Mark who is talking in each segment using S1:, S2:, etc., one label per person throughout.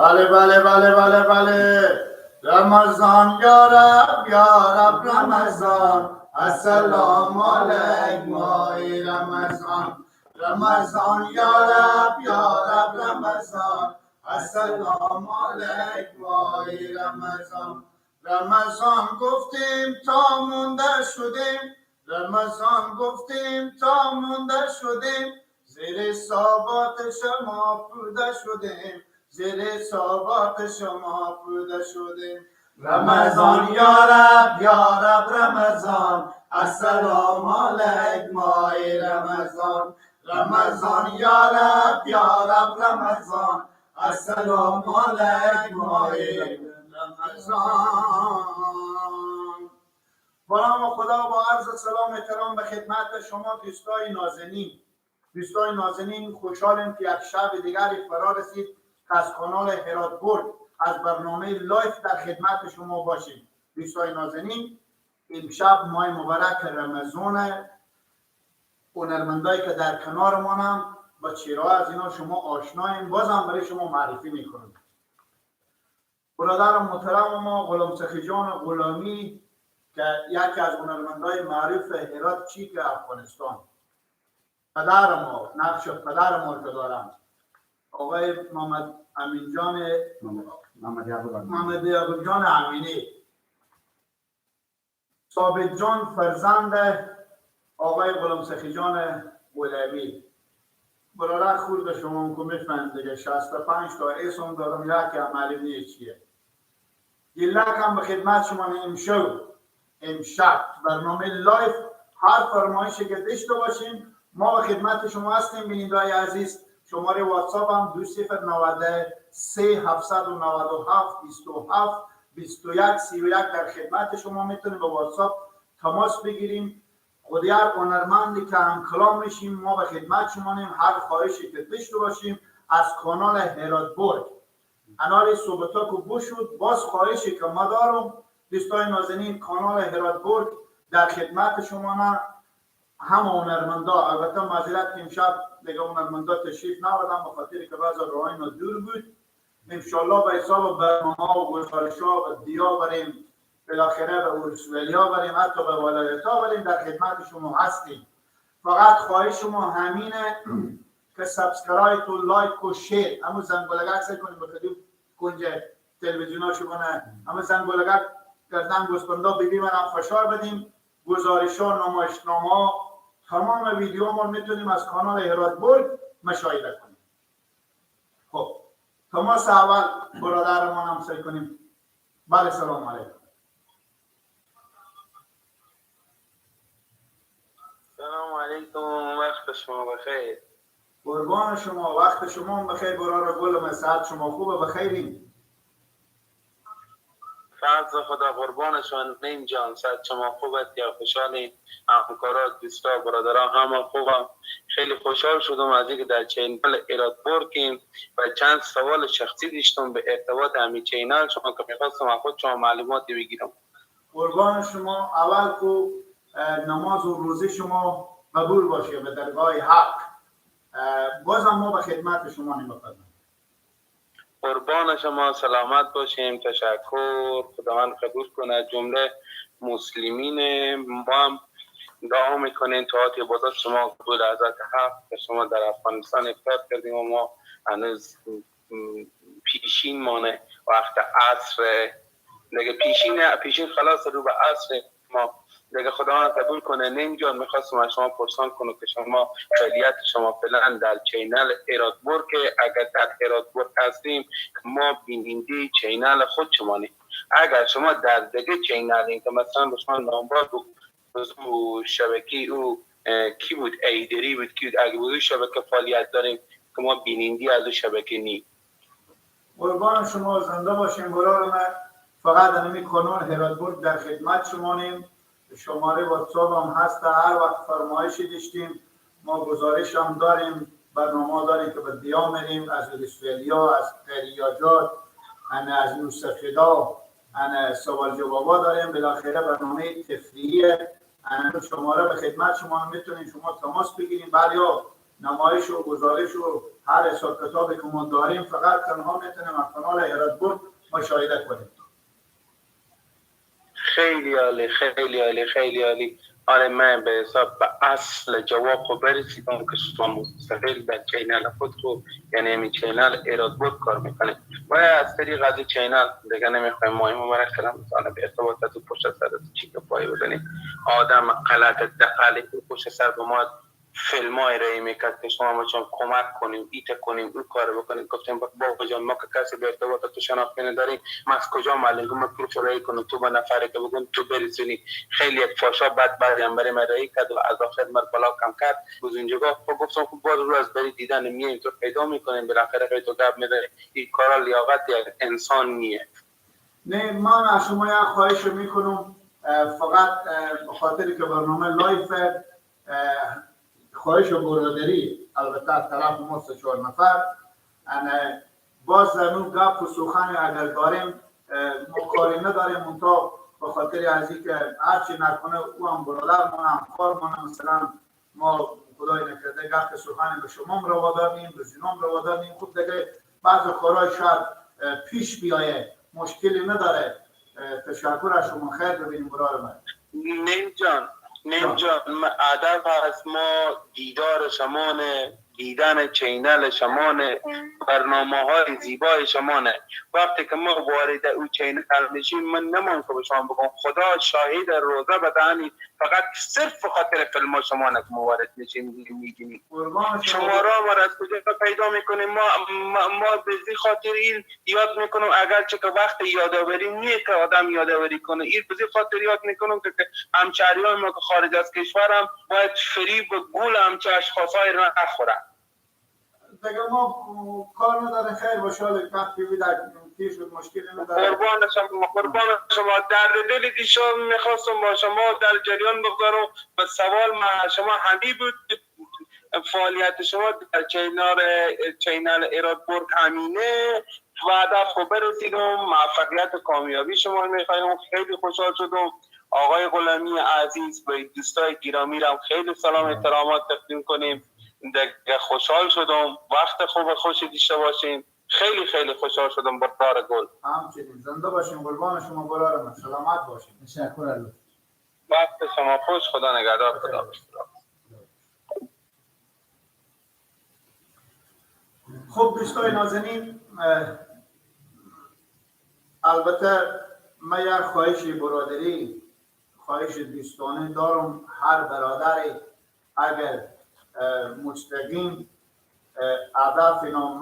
S1: بله بله بله بله بله. رمضان یا رب یا رب رمضان، السلام علیک ماه رمضان. رمضان یا رب یا رب رمضان، السلام علیک ماه رمضان. رمضان گفتیم تا مونده شدیم، رمضان گفتیم تا مونده شدیم، زیر ثبات شما پوده شدیم، زیر ثبات شما پوده شدیم. رمضان یا رب یا رب رمضان، السلام علیک ماه رمضان. رمضان یا رب یا رب رمضان، السلام علیک ماه رمضان. با نام خدا، با عرض سلام احترام به خدمت شما دوستای نازنین. دوستای نازنین، خوشحالیم که یک شب دیگری فرا رسید که از کانال هرات برگ از برنامه live در خدمت شما باشیم. دوستای نازنین، امشب ماه مبارک رمضان، هنرمندایی که در کنار مانم با چهره از اینا شما آشناییم، بازم برای شما معرفی میکنم. برادر محترم ما غلام سخی جان غلامی که یکی از هنرمندای معروف هرات چیک افغانستان، پدر ما، نقش پدر ما که دارم، آقای محمد امین جان، محمد یعقوب جان امینی، ثابت جان فرزند آقای غلام سخی جان غلامی. برادر خورد شما که میفهمید دیگه، 65 تا اسم دارم، یکی عملی نیست چیه. گلک هم به خدمت شما امشب برنامه live، هر فرمایشی که داشته باشیم ما به خدمت شما هستیم. بیننده‌های عزیز، شماره واتساپ هم 2093 797 27 21 31 در خدمت شما. میتونیم به واتساپ تماس بگیریم. خود هر هنرمندی که هم کلام میشیم ما به خدمت شما نیم. هر خواهشی که داشته باشیم از کانال هرات برگ اناری صحبتا که بشود، باز خواهشی که ما دارم دوستای نازنین، کانال هرات برگ در خدمت شما نه هم هنرمندا. البته معذرت که امشب دیگه هنرمندا تشریف نآوردن به خاطر که بعضی راهای اینا دور بود. انشالله به حساب برنامه و گزارش ها و دیا بریم، بالاخره به اورسولیا بریم، حتی به ولایت ها بریم، در خدمت شما هستیم. فقط خواهش شما همینه که subscribe و like و share، همون زنگولگک سعی کنیم بخدیم کنج تلویزیون ها شما نه، همون زنگولگک گردن گوسپندا بیبی من هم فشار بدیم. گزارش ها، نمایشنامه ها، تمام ویدیو ما میتونیم از کانال هرات برگ مشاهده کنیم. خب تماس اول برادرمان هم سعی کنیم. بله، سلام علیکم.
S2: سلام علیکم، وقت شما بخیر.
S1: قربان شما، وقت شما بخیر برادر گلم، ساعت شما خوبه؟ بخیرین.
S2: فضل خدا قربان شما نیم جان، ساعت شما خوبه یا خوشحالین؟ همکارا، دوستا، برادران همه خوبم. خیلی خوشحال شدم از اینکه در channel هرات برگیم و چند سوال شخصی داشتم به ارتباط همین channel شما که میخواستم از خود شما معلوماتی بگیرم.
S1: قربان شما، اول کو نماز و روزه شما قبول باشه به درگاه حق. بازم ما به خدمت شما نمی‌پردازیم.
S2: قربان شما، سلامت باشیم. تشکر، خداوند قبول کنه. جمله مسلمین ما هم دعا میکنیم طاعت عبادت شما قبول حضرت حق که شما در افغانستان افطار کردیم و ما هنوز پیشین مانه وقت عصر دیگه، پیشین خلاص رو به عصر ما دیگه. خداوند قبول کنه. نیم جان، میخواستم از شما پرسان کنم که شما فعالیت شما فعلا در channel هرات برگ، اگر در هرات برگ هستیم ما بیننده channel خود شما نیم. اگر شما در دیگه channel این که مثلا به شما نامبر او شبکه او کی بود، ایدری بود، کی بود، اگر بود شبکه فعالیت داریم که ما بیننده از او شبکه نیم.
S1: قربان شما، زنده باشیم برادر من. فقط همین کانال هرات برگ در خدمت شما نیم. شماره واتساپ هم هست، هر وقت فرمایشی داشتیم ما گزارش هم داریم، برنامه داریم که به دیا میریم، از استرالیا، از قریاجات، از نوسفیدا، از سوال جوابا داریم. بالاخره برنامه تفریحی شماره به خدمت شما میتونیم شما تماس بگیریم. بله یا نمایش و گزارش و هر حساب کتابی که ما داریم فقط تنها میتونیم از کانال هرات برد مشاهده کنیم.
S2: خیلی عالی، خیلی عالی، خیلی عالی. آره من به حساب به اصل جواب خو برسیدم که شما مستقل در channel خود رو، یعنی همین channel ایراد برد کار میکنه و از طریق از channel دیگه نمیخوایم ماه مبارک رمضان به ارتباطات و پشت سر چی که پای بزنیم. آدم غلط دقلی پشت سر به ما فیلم های رایی میکرد که شما ما چون کمک کنیم، ایت کنیم، اون کار بکنیم. گفتیم بابا جان ما که کسی به ارتباط تو شناخته نداریم، ما از کجا معلوم ما پول رایی کنیم، تو به نفری که بگم تو برسونی. خیلی یک فاشا بد بعدم برای من رایی کرد و از آخر من بلا کم کرد. از اونجا خب گفتم خب باز رو از بری دیدن میایم تو پیدا میکنیم، بالاخره خیلی تو گپ میذاری. این کارا لیاقت یک انسان نیه.
S1: نه من از شما یک خواهش میکنم، فقط به خاطر که برنامه live، خواهش و برادری البته از طرف ما 3-4 نفر، باز زنو گپ و سخن اگر داریم ما کاری نداریم، منتها به خاطر از اینکه هرچی نکنه او هم برادر ما همکار ما، مثلا ما خدای نکرده گپ سخن به شما روا داریم، به زینام روا داریم. خب دیگه بعض کارهای شاید پیش بیایه، مشکلی نداره. تشکر از شما، خیر ببینیم برادر من.
S2: نیم جان، نیم جان، هدف از ما دیدار شمانه، دیدن channel شمانه، برنامه های زیبای شمانه. وقتی که ما وارد او channel میشیم، من نمیم که به شما بگم خدا شاهد روزه بدهنی، فقط صرف خاطر فیلم شمانه که ما وارد میشیم میبینیم. شما را ما از کجا پیدا میکنیم؟ ما به زی خاطر این یاد میکنم، اگرچه که وقت یادآوری نیه که آدم یادآوری کنه، این به زی خاطر یاد میکنم که همشهریان ما که خارج از کشورم باید فریب و گول همچه اشخاصای را نخورن.
S1: دیگه ما کار نداره، خیر باشه. وقتی بود پیش بود مشکلی نداره.
S2: قربان شما، قربان شما. درد دل دیشب میخواستم با شما در جریان بگذارم و سوال ما شما همی بود، فعالیت شما در channel ایراد برگ همینه و هدف خوب رسیدم، موفقیت و کامیابی شما میخوایم. خیلی خوشحال شدم. آقای غلامی عزیز به دوستای گرامی رم خیلی سلام احترامات تقدیم کنیم. دیگه خوشحال شدم. وقت خوب خوشی داشته باشین. خیلی خیلی خوشحال شدم با کار گل.
S1: همچنین زنده باشین، قربان شما برادر من، سلامت باشین.
S3: تشکر از
S2: وقت شما خوش، خدا نگهدار. خدا.
S1: خب دوستای نازنین، البته من یک خواهش برادری، خواهش دوستانه دارم. هر برادری اگر مستقیم هدف اینا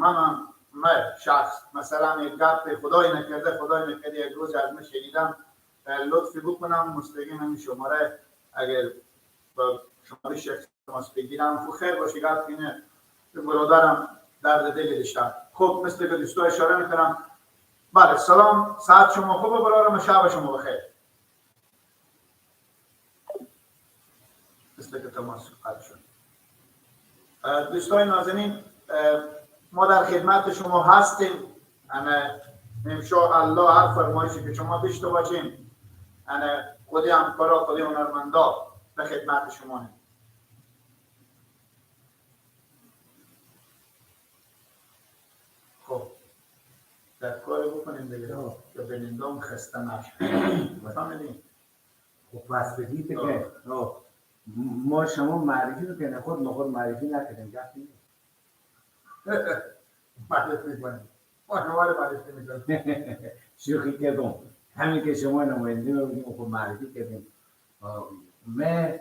S1: من شخص مثلا یک گپ خدای نکرده، خدای نکرده یک روز از من شنیدم، لطفی بکنم مستقیم همین شماره اگر با شماره شخص تماس بگیرم خب خیر باشه. گپ اینه برادرم درد دل داشتم. خب مثل که دوستا اشاره میکنم. بله سلام، ساعت شما خوبه برادرم، شب شما بخیر. مثل که تماس قطع شد. دوستای نازنین، ما در خدمت شما هستیم. انشاءالله هر فرمایشی که شما داشته باشیم، خودی همکارا، خودی هنرمندا به خدمت شما هستیم. خب در کار بکنیم دیگه که بینندام خسته نشه. فهمیدین؟
S3: خب پس بگید که ما شما معرفی میکنیم، خود ما خود معرفی نکردیم. گفتیم
S1: معرفی میکنیم، ما شما رو معرفی میکنیم.
S3: شوخی کردم، همین که شما نماینده ما بودیم خب معرفی کردیم. من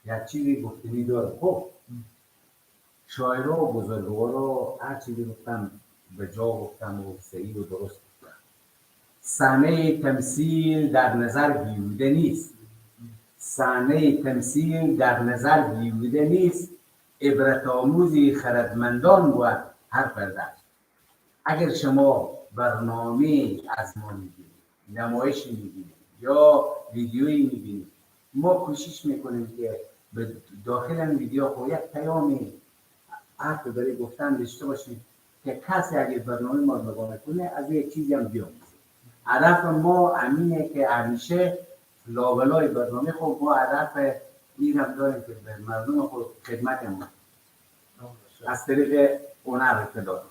S3: یک چیزی گفتنی دارم. خب شاعرها و بزرگوارا هر چیزی گفتم به جا گفتم و صحیح و درست گفتم. صحنه تمثیل در نظر بیهوده نیست، صحنه تمثیل در نظر بیهوده نیست، عبرت آموزی خردمندان بود هر پرده. اگر شما برنامه از ما میبینید، نمایشی میبینید یا ویدیویی میبینید، ما کوشش میکنیم که به داخل این ویدیو خب یک پیامی حرف برای گفتن داشته باشیم که کسی اگر برنامه ما نگاه میکنه از یک چیزی هم بیاموزه. هدف ما امینه که همیشه لابلای برنامه خب ما هدف این هم داریم که به مردم خود خدمت ما. از طریق هنر اطلاع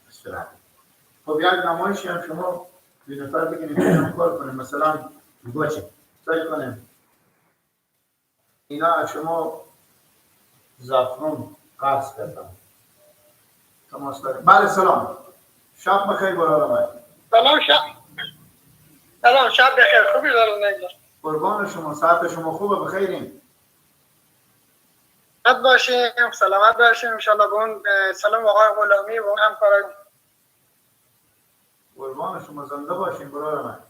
S3: اشتراک.
S1: خب یک نمایشی هم شما دو نفر بگیریم کار کنیم، مثلا
S3: باشه
S1: سعی کنیم اینا از شما زعفران قرض کردم تماس داریم. بله سلام، شب بخیر برادر.
S4: سلام شب، سلام شب بخیر، خوبی برادر؟
S1: قربان شما، ساعت شما خوبه؟ بخیریم،
S4: سلامت باشیم، سلامت باشیم ان شاء الله. به اون سلام آقای غلامی و اون همکاران.
S1: قربان شما، زنده باشیم برادر من.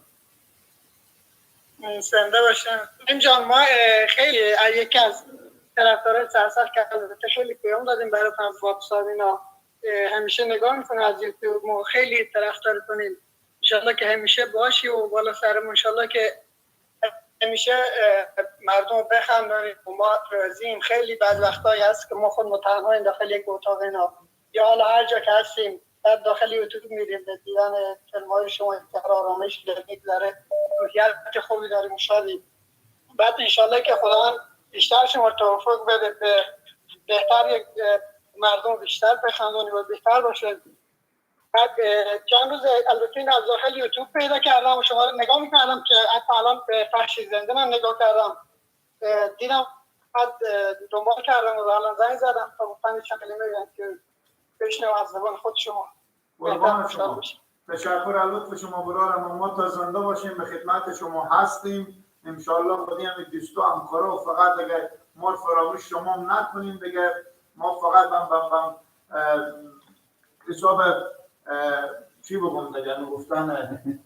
S4: زنده باشیم. این جان ما خیلی یکی از طرفدارای سرسخت که خیلی پیام دادیم براتون از واتساپ اینا، همیشه نگاه میکنه از یوتیوب، ما خیلی طرفدارتونیم. ان شاء الله که همیشه باشی و بالا سرمون، ان شاء الله که همیشه مردم رو بخندونیم و ما راضییم. خیلی بعض وقتایی هست که ما خود تنهاییم داخل یک اتاق اینا، یا حالا هر جا که هستیم، بعد داخل یوتیوب میریم به دیدن فیلم‌های شما، آرامش میگذره، روحیت خوبی داریم، شادی. بعد انشالله که خداوند بیشتر شما توفیق بده به بهتر یک مردم بیشتر بخندونیم و بهتر باشه. بعد چند روز البته این از داخل یوتیوب پیدا کردم و شما رو نگاه میکردم که حتی الان به پخش زنده من نگاه کردم، دیدم، بعد دنبال کردم و الان زنگ زدم تا گفتم چند کلمه بگم که بشنوم از زبان خود شما.
S1: قربان شما، تشکر از لطف شما برادرم. ما تا زنده باشیم به خدمت شما هستیم انشالله. خودی هم دوستا همکارا، فقط دیگه ما فراموش شما هم نکنیم دیگه. ما فقط بم بم بم حساب چی بگم دیگه، گفتن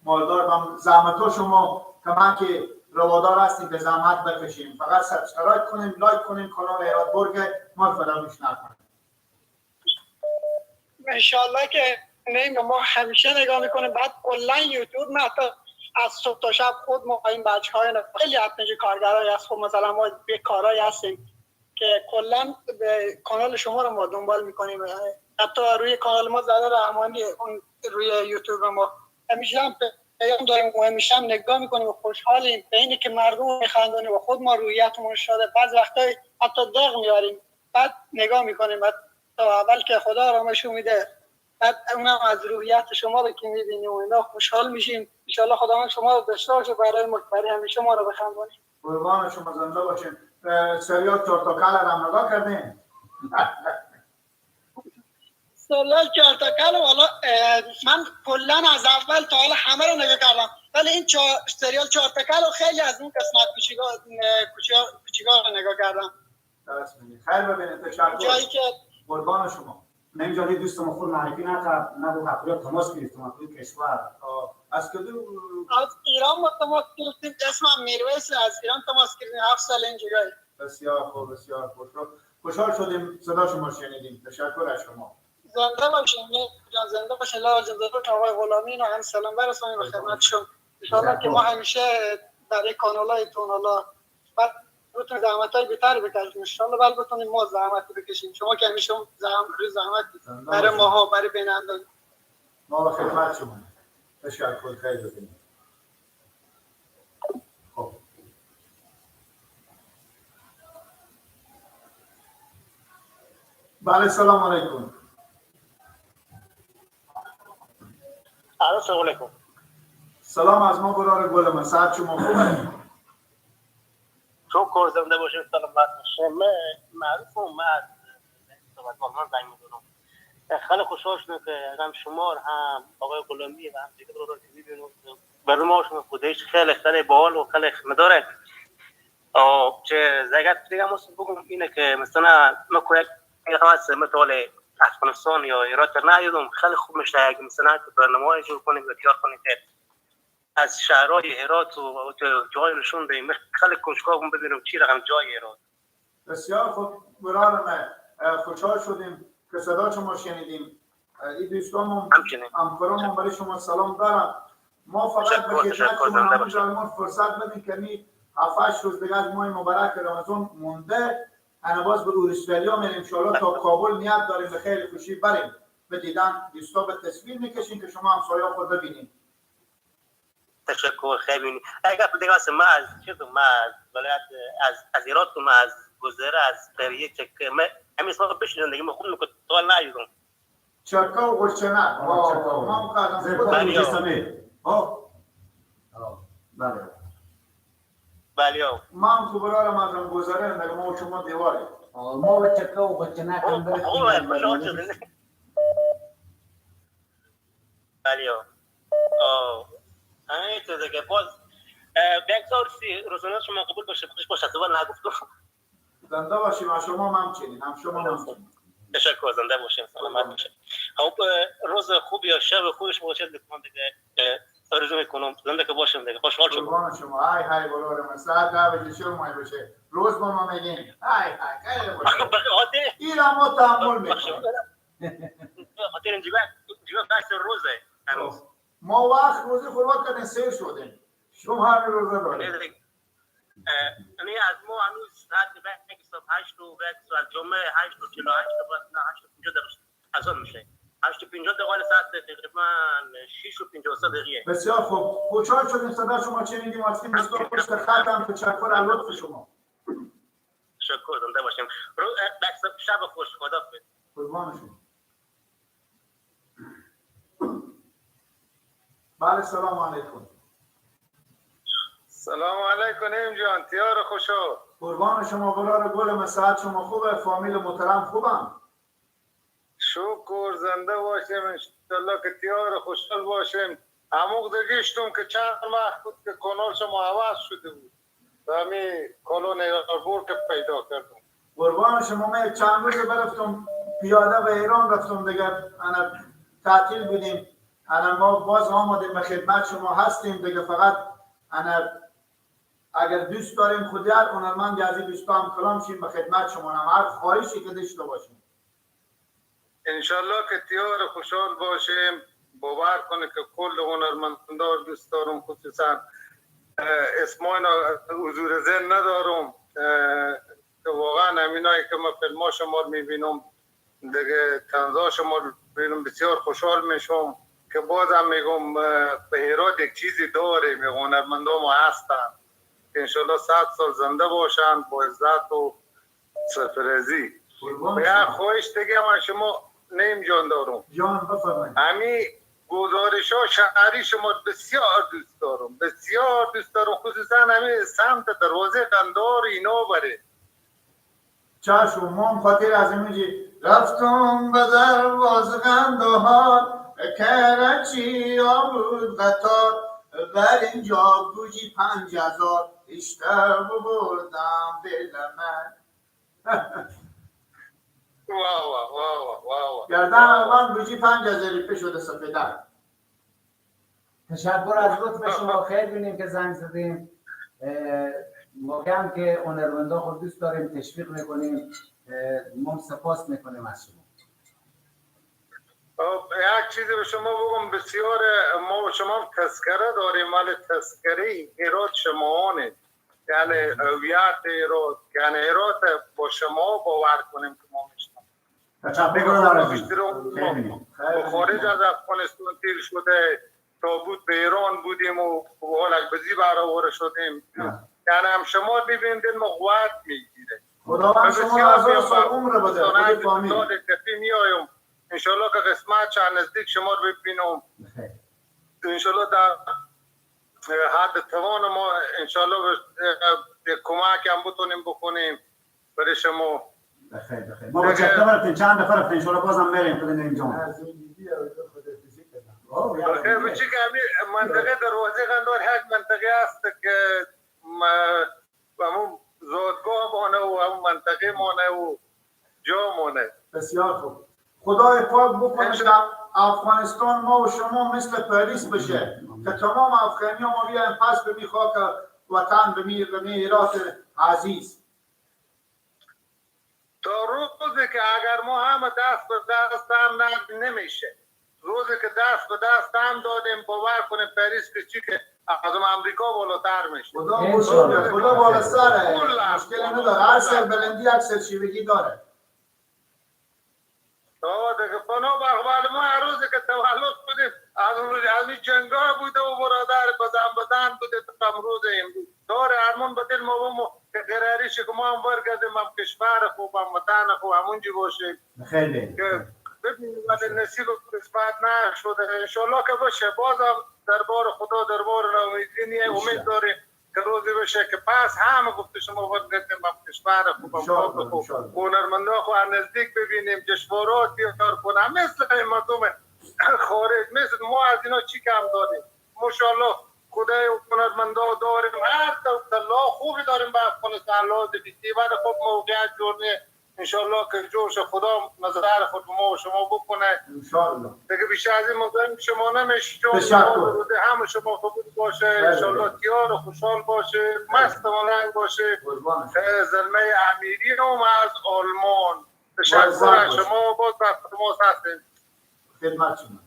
S1: مالدار بم زحمت شما که من که روادار هستیم که زحمت بکشیم. فقط subscribe کنیم، like کنیم کانال هرات برگ، ما فراموش نکنیم
S4: انشالله که نه ما همیشه نگاه میکنیم. بعد کلا یوتیوب ما حتی از صبح تا شب خود ما این بچه‌های خیلی حتی کارگرای از خود مثلا ما به کارایی هستیم که کلا به کانال شما رو ما دنبال میکنیم. حتی روی کانال ما زاده رحمانی اون روی یوتیوب ما همیشه هم پیام داریم و همیشه هم نگاه میکنیم و خوشحالیم به اینه که مردم میخندونیم و خود ما روحیتمون شاده. بعض وقتا حتی دق میاریم، بعد نگاه میکنیم، بعد تا اول که خدا آرامشو میده، بعد اونم از روحیت شما رو که میبینیم و اینا خوشحال میشیم. ان شاءالله خداوند شما رو داشته باشه برای ما، برای همیشه ما رو بخندونیم.
S1: قربان شما، زنده باشین. سریال چارتاکل رو نگاه کردین؟
S4: سریال چارتاکل والا من کلا از اول تا حالا همه رو نگاه کردم، ولی این سریال چارتاکل رو خیلی از اون قسمت کوچیکا رو نگاه کردم.
S1: درست میگی. خیر ببینید، تشکر.
S4: جایی که
S1: قربان شما.
S5: من جانی دوستم خود معرفی نکرد، نه با کپوریا تماس گرفتم از کشور.
S1: از کدوم؟
S4: از ایران ما تماس گرفتیم. اسمم میرویس، از ایران تماس گرفتیم، 7 سال اینجا.
S1: بسیار خوب، بسیار خوب. خوشحال شدیم صدا شما شنیدیم. تشکر از شما.
S4: زنده باشین جان، زنده باشین. لا زنده باشین آقای غلامی و هم سلام برسانیم به خدمتشون. ان شاءالله که ما همیشه برای کانالایتون الله بعد بتونیم زحمت‌های بهتری بکشیم ان شاءالله، بل بتونیم ما زحمت بکشیم. شما که همیشه زحمت برای ماها، برای بینندگان.
S1: ما به خدمت شما. تشکر، خیلی ببینیم. خب بله، سلام علیکم.
S6: سلام علیکم.
S1: سلام از ما برار گل من، ساعت شما خوبه؟
S6: شکر، زنده باشیم، سلامت باشیم. من معروفم، من از آلمان زنگ می‌زنم. خیلی خوشحال شدم که هم شما هم آقای غلامی و هم دیگه رو می‌بینم. برنامه شما خودش خیلی خیلی باحال و خیلی خدمت. چه زیاد دیگه ماست بگم اینه که مثلا ما یک خاص مثل افغانستان یا ایران ندیدم، خیلی خوب میشه اگه مثلا برنامه‌ای جور کنیم و تیار کنیم که از شهرهای هرات و جای نشون بدیم. خیلی کنجکاوم ببینم چی رقم جای هرات.
S1: بسیار خوب برادر من، خوشحال شدیم که صدا شما شنیدیم. این دوستانم همکارانم برای شما سلام دارم. ما فقط به خدمت شما همون فرصت بدیم که می 7-8 روز دیگه از ماه مبارک رمضان مونده، انا باز به استرالیا میریم انشالله تا کابل نیت داریم به خیلی خوشی بریم به دیدن دوستا، به تصویر میکشیم که شما همسایه خود ببینید.
S6: تشکر، خیلی. اگر دیگه اصلا ما از چیز ما از ولایت از ایران، ما از گذره از قریه که ما همین اسم بشنیدم دیگه، من خود میگم تا ندیدم.
S1: چکا و قرچنک. ما
S5: قدم مجسمه. بله
S6: بله.
S1: ما هم برارم ازم گذاره دیگه، ما شما دیواره.
S3: ما به چکا و قرچنک هم
S6: بریم. بله. همین تو دیگه باز یک سال روزانه شما قبول باشه، خوش باشه. تو نگفتم.
S1: زنده باشیم. شما هم چنین، هم شما هم چنین.
S6: تشکر، زنده باشیم، سلامت باشیم. خب روز خوب یا شب خوبش باشه دیگه، آرزو میکنم زنده که باشیم دیگه. خوشحال شدم.
S1: قربان شما. های های برادر، ساعت 10 بجه شروع مای بشه. روز با ما میگیم های های خیلی باشه. این ما تحمل میکنیم.
S6: خاطر اینجا بحث روزه هنوز.
S1: ما وقت روزی خورد کردیم سیر شدیم. شما همین روزه دارید.
S6: یعنی از ما هنوز ساعت بعد صبح 8 و بعد ساعت جمعه 8:48 نه 8:50 دقیقه اذان میشه. 8:50 دقیقه ساعت تقریبا 6:53 دقیقه.
S1: بسیار خوب، خوشحال شدیم صدا شما شنیدیم. هستیم بسیار پشت خطم. تشکر از لطف شما.
S6: تشکر، زنده باشیم. شب خوش، خداحافظ.
S1: قربان شما. بله سلام علیکم.
S2: سلام علیکم نیم جان، تیار خوشو.
S1: قربان شما برار گل، مساعد شما خوبه؟ فامیل محترم خوبم؟
S2: شکر، زنده باشیم انشالله که تیار خوشحال باشیم. عموق دگیشتم که چند وقت بود که کانال شما عوض شده بود و همی کانال ایرانبور که پیدا کردم.
S1: قربان شما، من چند روز برفتم پیاده به ایران رفتم دیگه، انا تعطیل بودیم. انا ما باز آمدیم به خدمت شما هستیم دیگه. فقط انا اگر دوست داریم خودی هر هنرمند از این دوستا هم کلام شیم به خدمت شما، هم هر خواهشی که داشته باشیم.
S2: انشالله که تیار خوشحال باشیم. باور کنه که کل هنرمندار دوست دارم، خصوصا اسمان حضور ذهن ندارم که واقعا همینایی که من فیلم شما رو میبینم دیگه، طنزا شما رو میبینم، بسیار خوشحال میشم که بازم میگم به هرات یک چیزی داریم، هنرمندا ما هستن که انشالله 100 سال زنده باشن با عزت و سرفرازی. یا خواهش دیگه من شما نیم جان دارم.
S1: جان بفرمایید.
S2: همی گزارش ها شعری شما بسیار دوست دارم، بسیار دوست دارم، خصوصا همی سمت دروازه قندار اینا بره.
S1: چشم، ما هم خاطر از اینجی رفتم به دروازه قندهار کرچی آمود قطار بر اینجا بوجی 5000 اشتر ببردم دل من.
S2: واه واه واه واه.
S1: گردن من بوجی 5000 پیش شده سفیده.
S3: تشکر از لطف شما، خیر بینیم که زنگ زدیم. واقعا که هنرمندا خود دوست داریم، تشویق میکنیم، ما سپاس میکنیم از شما.
S2: یک چیزی به شما بگم، بسیار ما و شما تذکره داریم، ولی تذکره هرات شما یعنی هویت هرات، یعنی هرات با شما باور کنیم که ما میشنم. خارج از افغانستان تیر شده، تابوت به ایران بودیم و حالک بزی برآورده شدیم. یعنی هم شما ببینید ما قوت میگیره.
S1: خداوند شما را هزار سال عمر بده.
S2: خدای فامیل میایم انشالله که قسمت چند نزدیک شما رو ببینم. انشالله در حد توان ما انشالله کمک هم بتونیم بکنیم برای شما.
S5: بخیر بخیر. ما با چند نفر چند نفر رفتیم انشالله بازم میریم خود نیم جان.
S2: بخیر. بچه که منطقه دروازه قندار یک منطقه است که همون زادگاه مانه و همون منطقه مانه و جا مانه.
S1: بسیار خوب. خدای پاک بکنه که افغانستان ما و شما مثل پاریس بشه که تمام افغانی ها ما بیایم پس به می خاک وطن، به می هرات عزیز.
S2: تا روزی که اگر ما همه دست به دست هم نمیشه، روزی که دست به دست هم دادیم باور کنیم پاریس که چی که از امریکا بالاتر میشه.
S1: خدا بزرگه، خدا بالا سره، مشکل نداره. هر سر بلندی یک سر شیوگی داره.
S2: دیگه پناه بر ما هر روزی که تولد بودیم از اون روز از این جنگاه بوده و برادر بزن بزن بوده تا امروز امروز داره ارمان به دل ما
S7: قراری شه که ما هم برگردیم هم کشور خوب هم وطن خوب همونجی باشیم.
S5: خیلی
S7: که ببینیم ولی نصیب قسمت نشده، انشالله که باشه. بازم دربار خدا دربار ناامیدی امید داریم که روزی بشه که پس همه گفته شما برگردیم هم کشور خوب هم خوب هنرمندا خو نزدیک ببینیم، جشنوارات بیار کنم مثل مردم خارج، مثل ما از اینا چی کم داریم؟ ماشاءالله خدای هنرمندا داریم، هر طلا خوبی داریم به افغانستان لحاظ فکری، ولی خب موقعیت جور نیست. انشالله که جور شه، خدا نظر خود ما و شما بکنه
S1: انشالله.
S7: دیگه بیشتر از این مزاحم شما نمیشیم. هم شما قبول باشه انشالله، تیار و خوشحال باشه، مست و ملنگ باشه. زلمه امیری هم از آلمان. تشکر از شما، باز در تماس هستیم
S1: خدمت شما.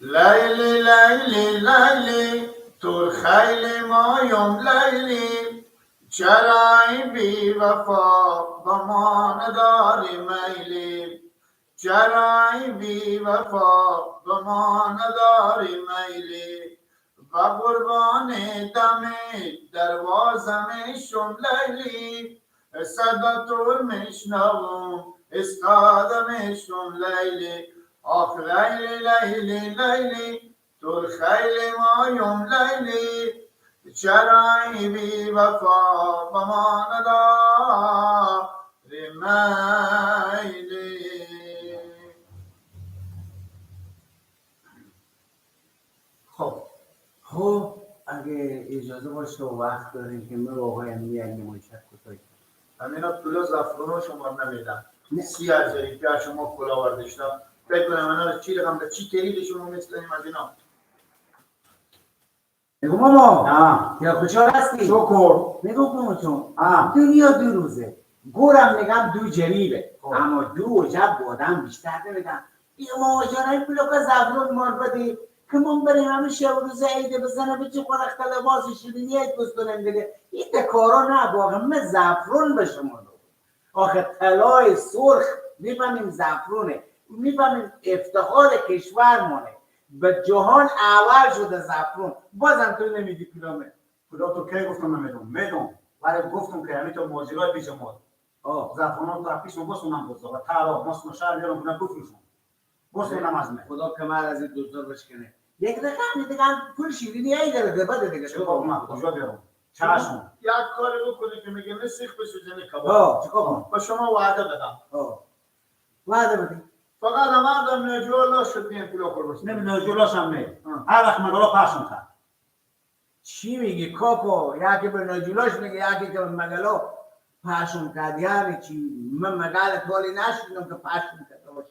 S1: لیلی لیلی لیلی تور خیلی مایم لیلی، چرای بی وفا با ما نداری میلی، چرای بی وفا با ما نداری میلی، و قربان دم دروازم شم لیلی، صدا تور میشنوم استادم شم لیلی، آخ لیلی لیلی لیلی تور خیلی مایم لیلی، چرای بی وفا با ما نداری میلی.
S3: خب اگه اجازه باشه و وقت داریم که من آقای امینی یک نمایشک کوتاه
S1: همینا پولا زعفرانو شما نمیدن 30,000 که شما پول آوردشتم فکر کنم اینا رو چی رقم به چی کلید شما می‌زنیم از اینا.
S3: میگم ماما یا خوشحال هستی؟
S5: شکر.
S3: میگم ماما جون دنیا دو روزه، گورم میگم دو جریبه، اما دو وجب بادم بیشتر نمیدم. میگم ماما جان این پولا که زعفران مار بدی که من بریم همه شب روز عیده بزنه به چه خورخت لباس شیرینی یک بستونم دیگه. این کارا نه، واقعا من زعفران به شما دادم. آخه طلای سرخ میفهمیم زعفرونه، میفهمیم افتخار کشورمونه، به جهان اول شده زعفران، بازم تو نمیدی پولامه.
S5: پولا تو کی گفتم نمیدم، میدم، ولی گفتم که همین تو ماجرای پیش اومد. زعفران تو پیش ما بسونم بود و طلا ما شهر میارم کنم بفروشم. بسونم از من.
S3: خدا کمر از این دوزار بشکنه. یک دقیقه دیگه پول شیرینی ای داره بده دیگه.
S5: چیکار کنم؟ کجا بیارم؟ چشم.
S1: یک کاری بکنی که میگه سیخ بسوزنی کباب.
S3: چیکار کنم؟
S1: با شما وعده بدم.
S3: وعده بدی.
S1: فقط هم نجولا شد نیم پولا خور باشه.
S5: نه نجولاش هم نه. هر وقت مگالا پخشم کرد.
S3: چی میگی کاکو؟ یکی به نجولاش میگه، یکی که به مگالا پخشم کرد. یعنی چی؟ من مگالا تولی نشدم که پخشم کرد باشه.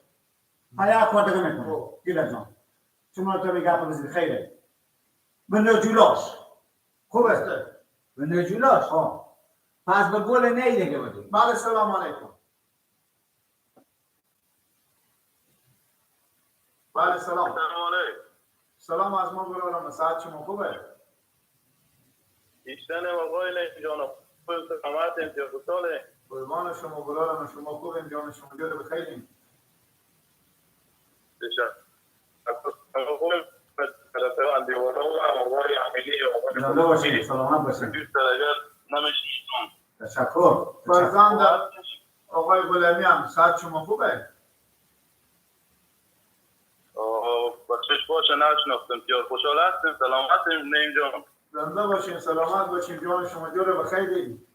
S5: ها یک کار دیگه میکنم. گیلک جان. شما تو میگه گپ بزنی خیره. به نجولاش. خوب است.
S3: به نجولاش. پس به گل نی دیگه بدی.
S1: بله سلام علیکم. بله سلام.
S2: سلام علیکم.
S1: سلام از ما برادرم، ساعت شما خوبه؟
S2: ایشتن آقای جان خوب سلامت امتیاز.
S1: قربان شما برادرم، شما خوبیم جان شما جور بخیریم.
S5: زنده باشید، سلامت باشید. تشکر.
S1: فرزند آقای غلامی هم ساعت شما خوبه؟
S2: بخشش باشه نشناختم. بسیار خوشحال هستیم، سلامتیم نیم جان.
S1: زنده باشین، سلامت باشین، جان شما جور بخیریم.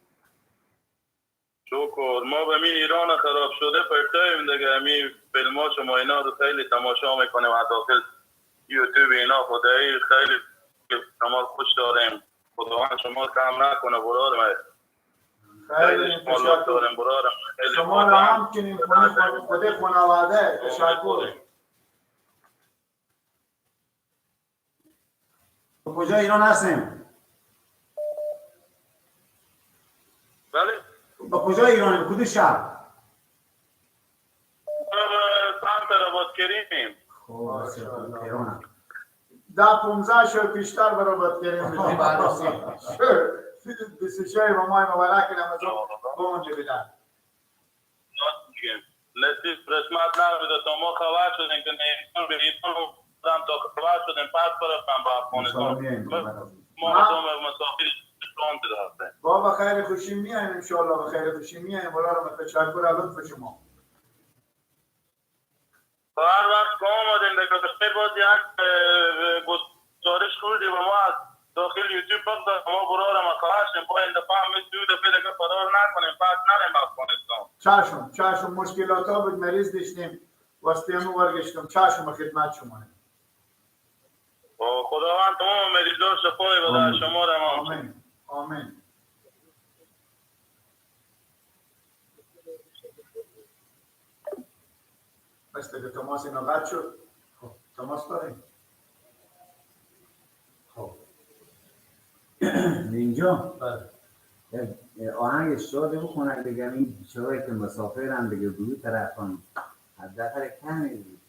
S2: شکر. ما به می ایران خراب شده پرتاییم دیگه، می فیلم ها شما اینا رو خیلی تماشا میکنیم از داخل یوتیوب اینا. خدایی خیلی شما خوش داریم، خداوند شما کم نکنه برادرم.
S1: خیلی
S2: شما داریم برادرم.
S1: شما را همچنین خود خانواده. تشکر.
S5: کجا ایران هستیم؟
S2: بله.
S5: با کجا ایرانیم؟ کدوم شهر؟
S2: سمت رباط کریمیم.
S5: خب ایرانم.
S1: 10-15 شو پیشتر به رباط کریم میشیم عروسی. 26 ماه مبارک رمضان بمونده بیدن.
S2: نصیب قسمت نبوده تا ما خبر شدیم که نیم به ایران بودم تا خبر شدیم پس برفتم با افغانستان. ما مسافر
S1: با خیر خوشی میایم انشالله، با خیر خوشی میایم. برارم تشکر از لطف شما.
S2: هر وقت که آمدیم به خیر باز یک گزارش خوردی و ما از داخل یوتیوب بگذار ما برارم خواهشیم با این دفعه هم دو دفعه دیگه فرار نکنیم، پس نریم افغانستان.
S1: چشم چشم، مشکلات ها بود، مریض داشتیم واسطه همون ورگشتم. چشم خدمت شما.
S2: خداوند تمام مریضا شفای بده شما را.
S1: آمین آمین. مثل که تماس اینا قطع شد. خب تماس داریم.
S3: خب اینجا آهنگ شاده بخونن دیگه، این بیچارهایی که مسافرن دیگه دو طرفان حداقل کمی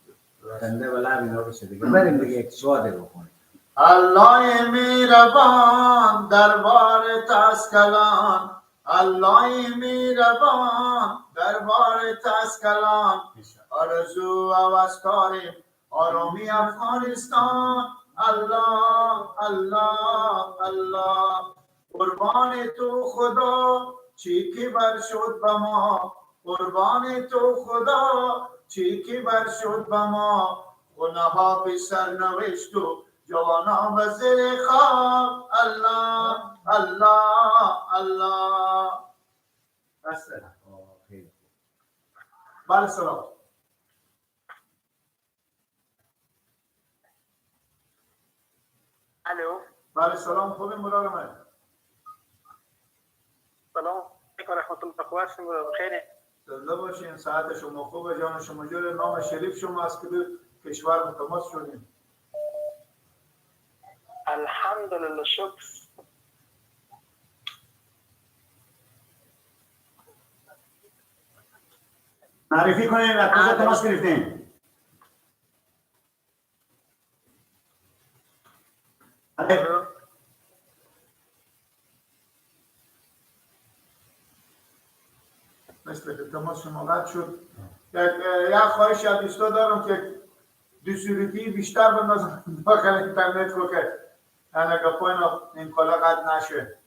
S3: خنده و لب اینا بشه دیگه، بریم دیگه یک شاده بخونیم.
S1: الله میربان دربار تسکلان، الله میربان دربار تسکلان، آرزو عوض کاریم آرامی افغانستان. الله الله الله، قربان تو خدا چی که بر شد به ما، قربان تو خدا چی که بر شد به ما، خونه ها پسر نوشت و جوانا به زیر خواب. الله الله الله. بله سلام.
S4: الو.
S1: بله سلام، خوبی مرار من؟
S4: سلام علیکم و رحمت الله، خوب هستیم بخیر.
S1: زنده باشین، ساعت شما خوبه، جان شما جور. نام شریف شما از کدوم کشور متماس شدیم؟
S4: الحمدلله شکر.
S5: معرفی کنیم از کجا تماس گرفتیم؟
S1: مثل که تماس شما قطع شد. یک خواهش از دوستا دارم که دوسوریتی بیشتر بندازم داخل اینترنت رو که اگه پایین این کالا قطع نشه.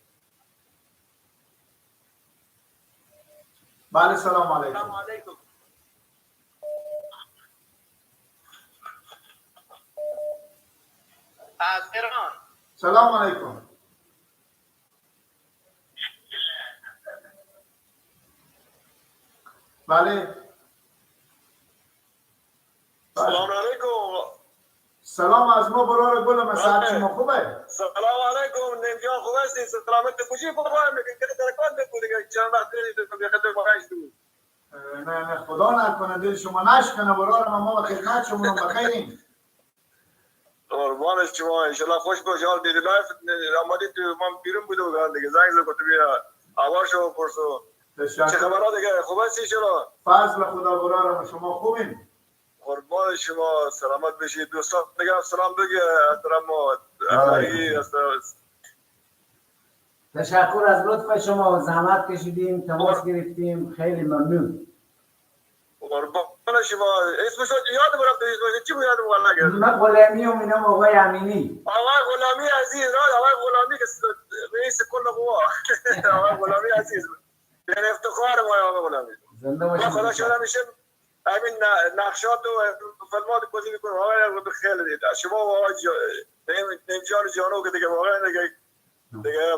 S1: بله سلام علیکم.
S4: سلام علیکم. از ایران.
S1: سلام علیکم. بله.
S7: سلام علیکم.
S1: سلام از ما برار گل مساعد شما خوبه؟
S7: سلام علیکم نیم جان، خوب هستی؟ سلامت خوشی بابا میگه که ترکان بود دیگه چند وقت دیگه خاطر باقیش بود.
S1: نه نه خدا نکنه دل شما نشکنه برار ما، به خدمت شما بخیریم.
S7: قربان شما، ان شاء الله خوش باش. حال دیدی live آمدی تو من بیرون بودم دیگه، زنگ زد گفت بیا آواشو پرسو. چه خبرها دیگه، خوب هستی شما؟
S1: فضل خدا برارم، شما خوبین؟
S7: قربان شما، سلامت بشید. دوستان دیگه سلام بگه احترام.
S3: تشکر از لطف شما، زحمت کشیدیم تماس گرفتیم، خیلی ممنون.
S7: قربان شما. اسمش یادم رفت، اسمش چی بود یادم والله.
S3: من غلامی و اینم آقای امینی.
S7: آقای غلامی عزیز، آقای غلامی که رئیس کل قوا. آقای غلامی عزیز، به افتخار ما آقای غلامی.
S3: زنده باشید.
S7: خدا شکر همیشه همین نقشات و فیلمات بازی میکنه. آقای خیلی دید شما و آقای نیم جان جانو که دیگه واقعا دیگه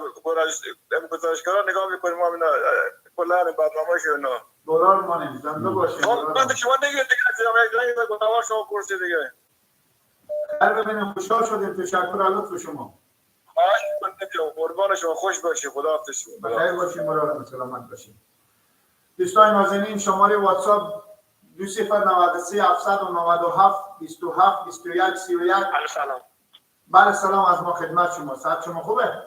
S7: گزارشگران نگاه میکنیم ما اینا کلا برنامه‌اش اینا
S1: دلار مانیم. زنده باشید.
S7: خب شما دیگه دیگه گزارش شما کرسی دیگه.
S1: هر ببینیم خوشحال شدیم. تشکر از لطف شما.
S7: قربان شما، خوش باشی، خداحافظ شما.
S1: بخیر باشید، مراد سلامت باشید. دوستان نازنین، شماره واتساپ 2093 797 27 21 31.
S4: سلام.
S1: بله سلام از ما خدمت شما. ساعت شما خوبه؟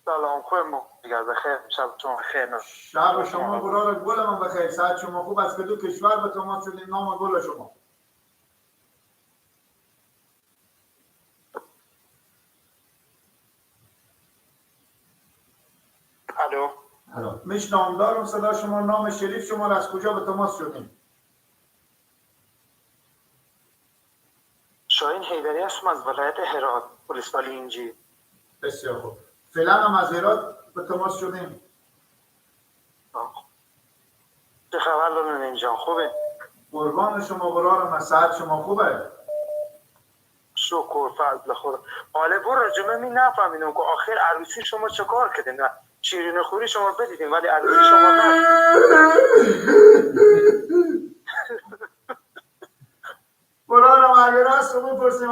S4: سلام، خوبم دیگه، بخیر. شب شما بخیر.
S1: شب شما برار گل من بخیر. ساعت شما خوب است که دو کشور به تماس شدیم. نام گل شما.
S4: الو.
S1: میشنوم دارم صدا شما. نام شریف شما از کجا به تماس شدیم؟
S8: شاهین حیدری هستم از ولایت هرات، ولسوالی اینجی.
S1: بسیار خوب. فعلا هم از هرات به تماس شدیم.
S8: چه خبر دارن اینجا؟ خوبه؟
S1: قربان شما برارم، ساعت شما خوبه؟
S8: شکر فضل خدا. حالا برو راجبه می نفهمیدم که آخر عروسی شما چه کار کردین؟ نه شیرین خوری شما بدیدیم ولی عروسی شما نه.
S1: برارم اگه راست رو بپرسیم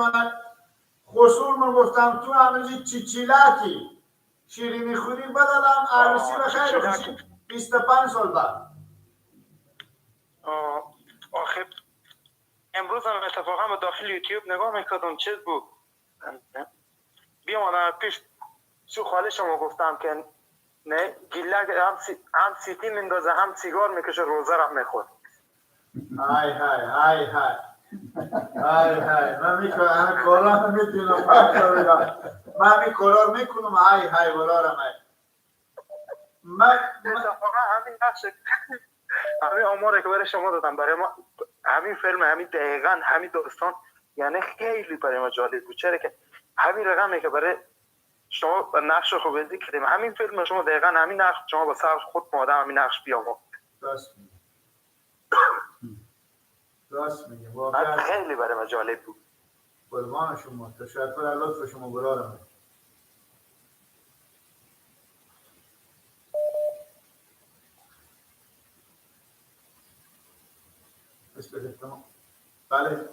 S1: خسور من گفتم تو همینجی چیچیلکی شیرینی خوری بدادم عروسی بخیر خوشی 25 سال بعد.
S8: آخه امروز هم اتفاقا به داخل یوتیوب نگاه میکردم، چیز بود بیامدم پیش سو خاله شما گفتم که نه گیلک هم سیتی میندازه هم سیگار میکشه روزه رو میخورد.
S1: های های های های های های من میکنم کارا میتونم من می کارا میکنم. های های برارم های من
S8: اتفاقا همین نقش همین آماره که برای شما دادم برای ما همین فیلم همین دقیقا همین داستان یعنی خیلی برای ما جالب بود، چرا که همین رقمی که برای شما نقش رو خوب بازی کردیم همین فیلم شما دقیقا همین نقش شما با سر خود مادم همین نقش بیام.
S1: راست میگه راست میگه واقعا
S8: خیلی برای ما جالب بود.
S1: قربان شما، تشکر از لطف شما برارم. بله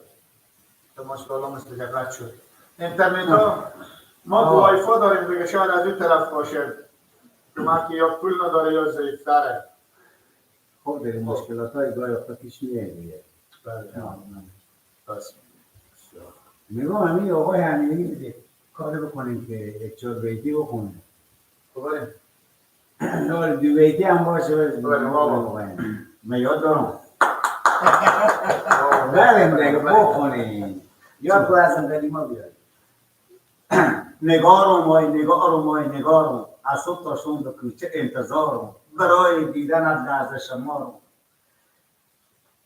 S1: تماس بالا مثل که قطع شد. اینترنت ها ما وای فای داریم دیگه، شاید از این طرف باشه که یا پول نداره یا ضعیف‌تره.
S3: خب دیگه مشکلات های گاهی وقتا پیش میاد دیگه.
S1: بله بس
S3: میگم همین آقای امینی دیگه کاری بکنیم که یک چهار بیتی بخونه.
S1: خب بریم.
S3: نه دو بیتی هم باشه. من یاد دارم. بریم دیگه بخونیم. یاد کو از قدیما بیاد.
S5: نگارم وای نگارم وای نگارم، از صبح تا شام به کوچه انتظارم، برای دیدن از لحظه شمارم.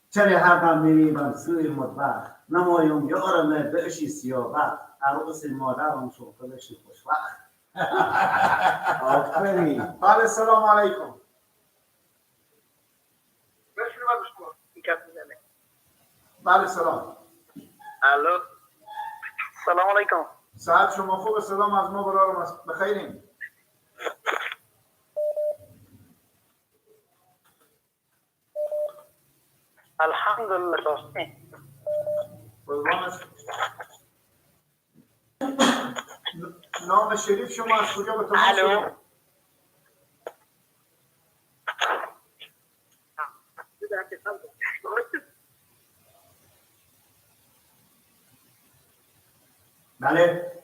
S5: چرا هر دم میریبم سوی مطبخ، نمایم یارم بهشی سیاوخت، عروس مادرم شوخه بشی خوشوقت.
S3: آفرین.
S1: بله سلام علیکم. بله سلام.
S8: الو سلام علیکم.
S1: ساعت شما خوب؟ سلام از ما برارم است. بخیرین.
S8: الحمدلله.
S1: نام شریف شما از کجا به تماس شدید؟
S5: بله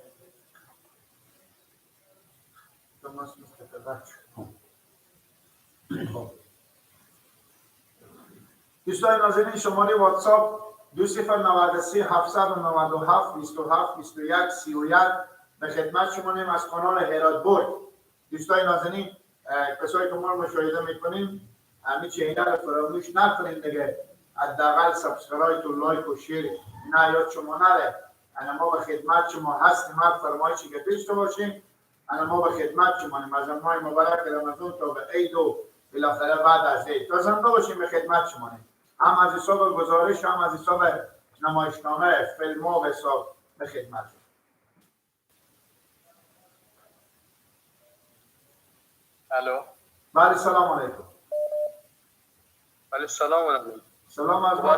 S1: تماس مستقر شد. دوستان نازنین شماره واتساپ 2093 797 27 21 31 به خدمت شما نیم از کانال هرات برگ. دوستان نازنین کسایی که ما رو مشاهده میکنیم همین channel رو فراموش نکنین دیگه، حداقل subscribe و like و share نه یاد شما نره. انا ما به خدمت شما هستیم، هر فرمایشی که داشته باشیم انا ما به خدمت شما نیم. از ماه مبارک رمضان تا به عید و بالاخره بعد از عید تا زنده باشیم به خدمت شما نیم، هم از حساب گزارش هم از حساب نمایشنامه فیلم ها به حساب به خدمت.
S2: الو.
S1: بله سلام علیکم.
S2: بله سلام علیکم.
S1: سلام از ما.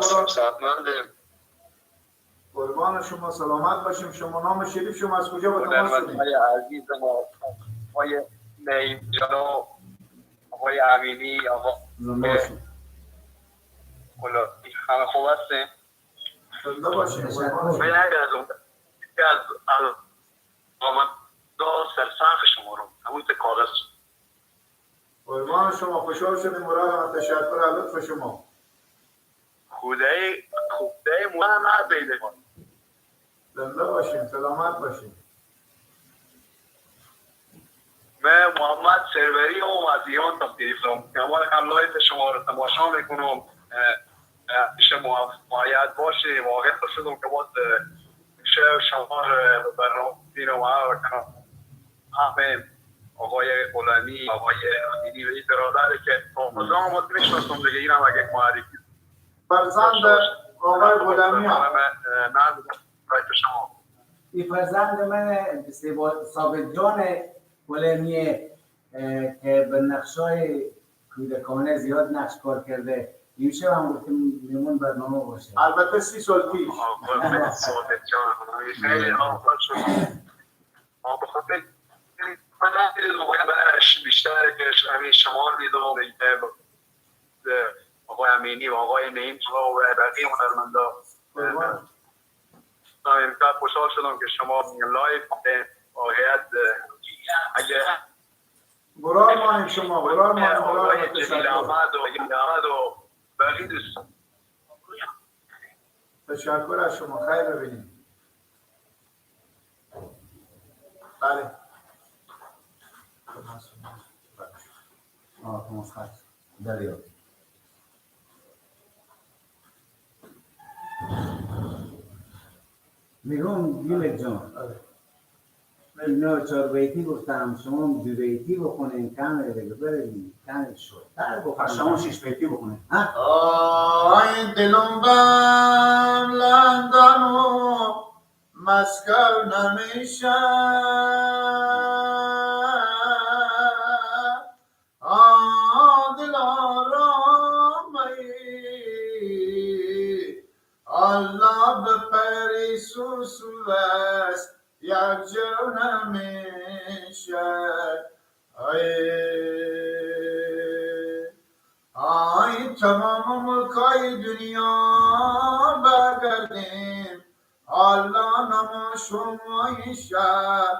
S1: قربان شما، سلامت باشیم. شما نام شریف شما از کجا با تماس شدید؟
S2: عزیز ما آقای نعیم جان، آقای امینی، آقا خلاصی همه خوب هستیم؟
S1: زنده باشیم.
S2: من از سرسخ شما رو همون کاغذ.
S1: قربان شما، خوشحال شدیم مرادم، تشکر از لطف شما.
S2: خدای خدای محمد بیده. زنده
S1: باشیم، سلامت باشیم.
S7: من محمد سروری هم از ایران تشریف دارم. هم live شما رو تماشا میکنم. شما باید باشه واقعا شدم که باز شما رو برنامه دیدم و همه آقای غلامی، آقای امینی و این برادر که بازم ما میشناسم دیگه، اینم اگه معرفی
S1: فرزند آقای غلامی هم
S7: شما.
S3: این فرزند من ثابت جان غلامیه که به نقشای کودکانه زیاد نقش کار کرده. این شب هم گفتیم میمون برنامه باشه.
S1: البته 30 سال پیش.
S7: ثابت جان خیلی آقا شد. ما به خاطر من بیشتر که همین شما رو دیدم، آقای امینی و آقای نعیم و بقیه هنرمندا. امشب خوشحال شدم که شما live واقعیت اگه
S1: برار مانیم شما، برار مانیم،
S7: آقای جلیل احمد و بقیه دوستان.
S1: تشکر از شما، خیر ببینیم. بله
S3: دریافت. میگم گیلک جان، اینا 4 بیتی گفتم، شما 2 بیتی بخونین، کم دیگه بریم کم شدتر بخونین.
S5: شما 6 بیتی بخونین.
S1: آی دلم بم لندن و مسکو نمیشه، الله به پاریس و سوئیس یک جو نمیشه. آی تمام ملکای دنیا بگردیم، الله نما شما شهر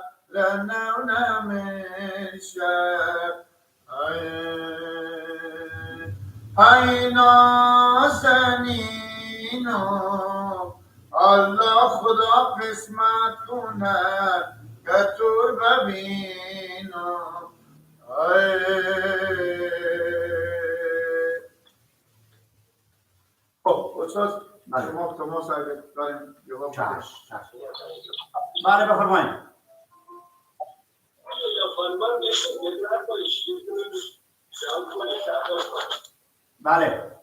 S1: نو نمیشه. ای نازنینم الله خدا قسمت کنه که تو ببینم. خب استاد شما تماس اگه داریم جواب بدید.
S5: بله بفرمایید. بله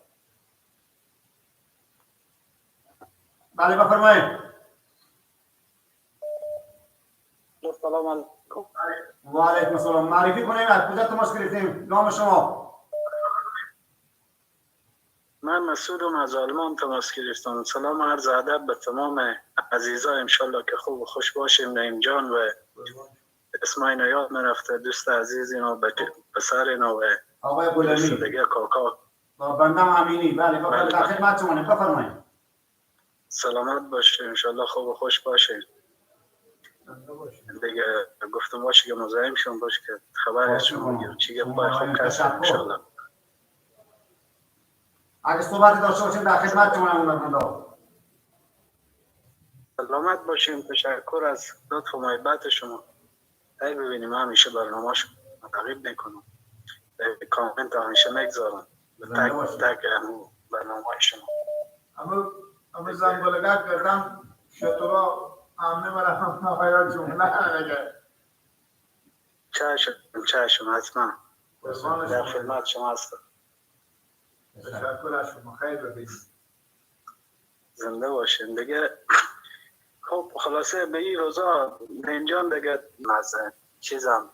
S5: بله بفرمایید.
S9: السلام علیکم.
S5: و علیکم السلام. معرفی کنیم، از کجا تماس گرفتیم؟ نام شما؟
S9: من مسعودم از آلمان تماس گرفتم. سلام و عرض ادب به تمام عزیزا، انشالله که خوب و خوش باشیم. نعیم جان و اسماعیل یاد نرفته، دوست عزیز اینا، پسر اینا و
S5: آقای غلامی
S9: دیگه کاکا
S5: با بندم امینی. بله بفرمایید، در خدمت شما. بفرمایید.
S9: سلامت باشه انشالله، خوب و خوش باشه دیگه. گفتم باشه که مزاحم شون باشه که خبر از شما بگیرم چی گپ پای خوب کس انشالله.
S5: اگه صحبت داشته باشیم در خدمت شما هنرمندا.
S9: سلامت باشیم. تشکر از لطف و محبت شما. ای ببینیم همیشه برنامه‌اش تعقیب میکنم، کامنت همیشه میگذارم تک تک برنامه شما.
S1: اما زنگولگه کردم شطورا امنه مرحم آقای جمله نگه.
S9: چشم چشم، حتما در خدمت شما هستم.
S1: تشکر از شما، خیر ببینید.
S9: زنده باشین دیگه. خب خلاصه به این روزا نینجان دیگه از چیزم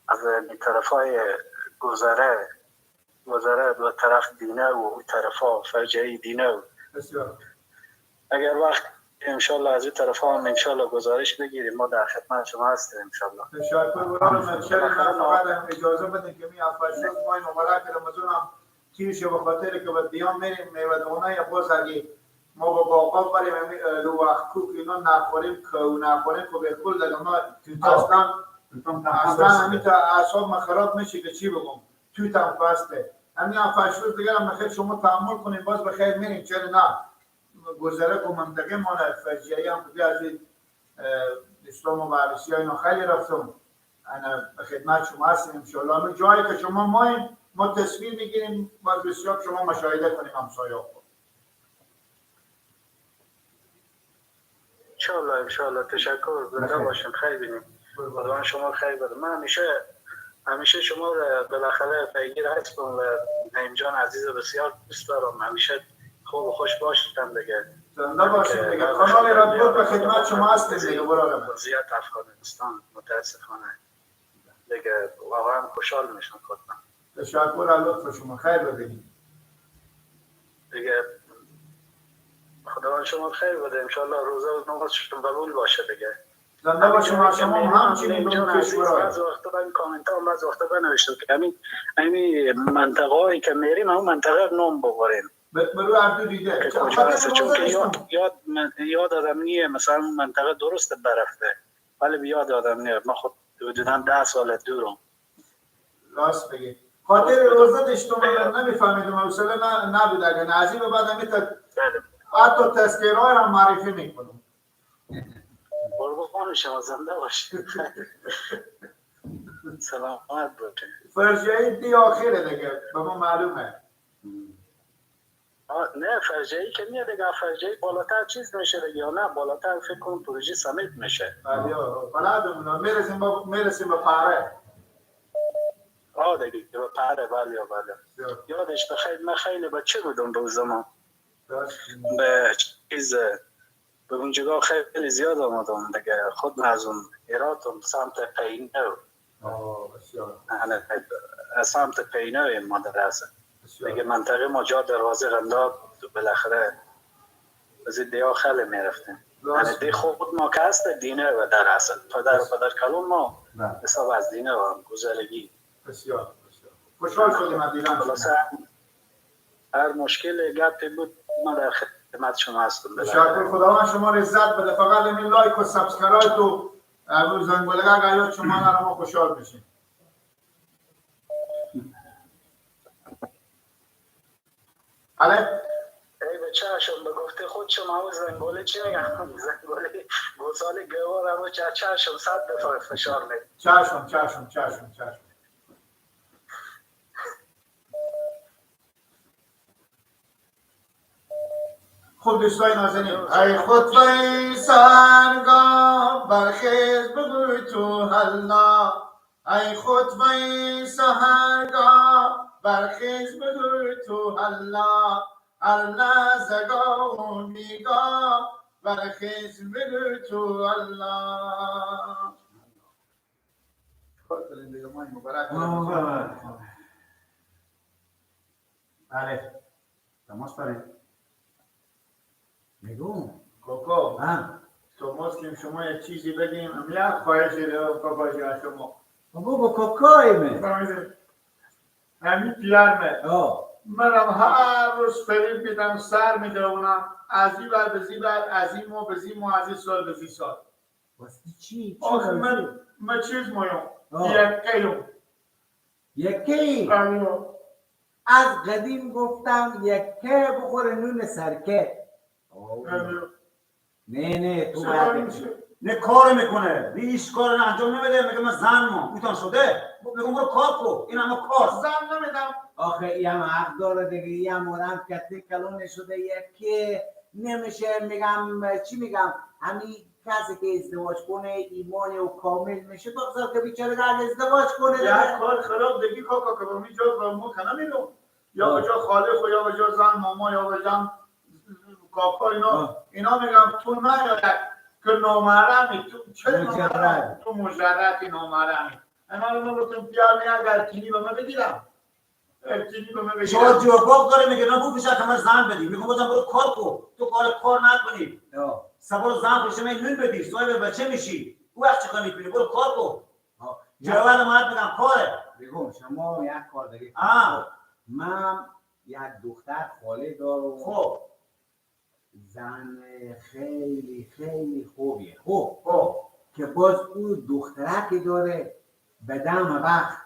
S9: از طرفای گذره دو طرف دینه و طرفا فجعی دینه.
S1: بسیار.
S9: اگر وقت انشالله از این طرف هم انشالله گزارش بگیریم، ما در خدمت شما هستیم انشالله.
S1: تشکر برای من. فقط اجازه بدین که می افشوز ماه مبارک رمضان هم تیر شه، به خاطر که به دیام میریم میوه یا باز اگه ما با باقا بریم لو وقت کوک اینا نخوریم که نخوریم که به کل دیگه ما اصلا همین تا اعصاب ما خراب میشه که چی بگم. توتم فسته همین افشوز دیگه هم بخیر شما تحمل کنیم، باز بخیر میریم. چرا نه گذره که منطقه مانه فجیعی هم که از این اسلام و بررسی ها اینا خیلی رفتم. انا به خدمت شما هستیم انشالله. جایی که شما ماییم ما تصویر میگیریم باز بسیار شما مشاهده کنیم همسایه خود.
S9: انشالله انشالله. تشکر، زنده باشین، خیر بینیم. خداوند شما خیر بده. من همیشه شما رو بالاخره پیگیر هستم و نعیم جان عزیز بسیار دوست دارم. همیشه خوب و خوش باشید دیگه.
S1: زنده باشید دیگه. کانال رادیو به خدمت شما هستیم دیگه برادر.
S9: وضعیت افغانستان متاسفانه دیگه واقعا خوشحال میشم خودم.
S1: تشکر از لطف شما، خیر ببینید
S9: دیگه. خداوند شما خیر بده انشالله. روزه و نمازشون قبول باشه دیگه.
S1: زنده باشیم. شما همچنین به اون کشورهای
S9: بعض وقتا من کامنت ها بعض وقتا بنوشتم که همین منطقه هایی که میریم همون منطقه نام ببریم
S1: برو عبدو دیده
S9: چون که یاد آدم نیه. مثلا منطقه درست برفته ولی یاد آدم نیه. من خود حدوداً 10 سال دورم.
S1: راست بگی خاطر روزه داشتم نمیفهمیدم، حوصله نبود. اگه نزی به بعد حتی تذکره‌ها را معرفی میکنم.
S9: قربان شما، زنده باشید، سلامت باشید.
S1: فرجایی دی آخره دیگه به ما معلومه.
S9: نه فرجایی که میاد دیگه، فرجایی بالاتر چیز میشه دیگه، یا نه بالاتر فکر کنم پروژه سمیت میشه.
S1: بله بلدم، میرسیم به پاره.
S9: آه دیگه به پاره. بله بله یادش بخیر. من خیلی بچه بودم به زمان به چیز به اونجا خیلی زیاد آمدم دیگه. خود من از اون ایراتم سمت پینو. سمت پینو مدرسه دیگه. منطقه ما جا دروازه قنداب بالاخره از دیا خیلی میرفتیم. یعنی دی خود ما که هست دینه و در اصل پدر و پدر کلون ما حساب از دینه و هم گذرگی.
S1: بسیار بسیار خوشحال شدیم از دیدن.
S9: هر مشکل گپی بود ما در خدمت شما هستم.
S1: تشکر، خداوند شما رو عزت بده. فقط همین like و subscribe و زنگوله اگر یاد شما نره ما خوشحال میشیم. بله
S9: ای به چشم به گفته خود شما او زنگوله چی میگم؟ زنگوله گوساله گوار همو چشم 100 دفعه فشار میده.
S1: چشم چشم چشم چشم. خب دوستای نازنین، ای خطبه سرگاه برخیز بگوی تو حلا، ای خطبه سحرگاه برخیز بگوی تو حلا، هر لحظه گاه و میگاه برخیز بگوی تو الله.
S5: بله تماس داریم.
S3: میگم
S1: کوکو تو مسلم شما یه چیزی بگیم. یک خواهشی دارم کاکا جان شما.
S3: بابا کوکای من
S1: همین پیرمه منم هر روز فریب میدم سر میدونم از این بر به زی بر، از این مو به زی مو، از این سال به زی سال.
S3: واسه چی؟
S1: آخه من چیز مایم یکیم
S3: یکی. از قدیم گفتم یکه بخوره نون سرکه. نه نه تو باید
S5: نه کار میکنه، هیچ کار انجام نمیده. میگه من زن ما اوتان شده، میگم برو کار کو. این همه کار
S1: زن نمیدم.
S3: آخه این هم حق داره دیگه، این هم آدم کتی کلون شده یکی نمیشه. میگم چی میگم، همین کسی که ازدواج کنه ایمان و کامل میشه. بگذار که بیچاره در ازدواج کنه.
S1: یک کار خراب دیگه کاکا که با می جا ما کنه میرم یا به جا خاله خو یا به جا زن ماما یا به جا کاکا اینا میگم تو نه که نامحرمی، تو چه نامحرمی، تو مجردی نامحرمی. اینا رو من گفتم پیار اگر کینی به من بگیرم، کینی به من بگیرم.
S5: شما جواب داره میگه نه بگو که من زن بدی. میگم بازم برو کار کو، تو کار نکنی سبا زن خوش من نون بدی صاحب بچه میشی، او وقت چیکار میکنی؟ برو کار کو. جواب من میگم کاره.
S3: میگم شما یک کار دیگه. من یک دختر خاله دارم.
S5: خب
S3: زن خیلی خیلی خوبیه. خب که باز او دخترکی داره به دم وقت.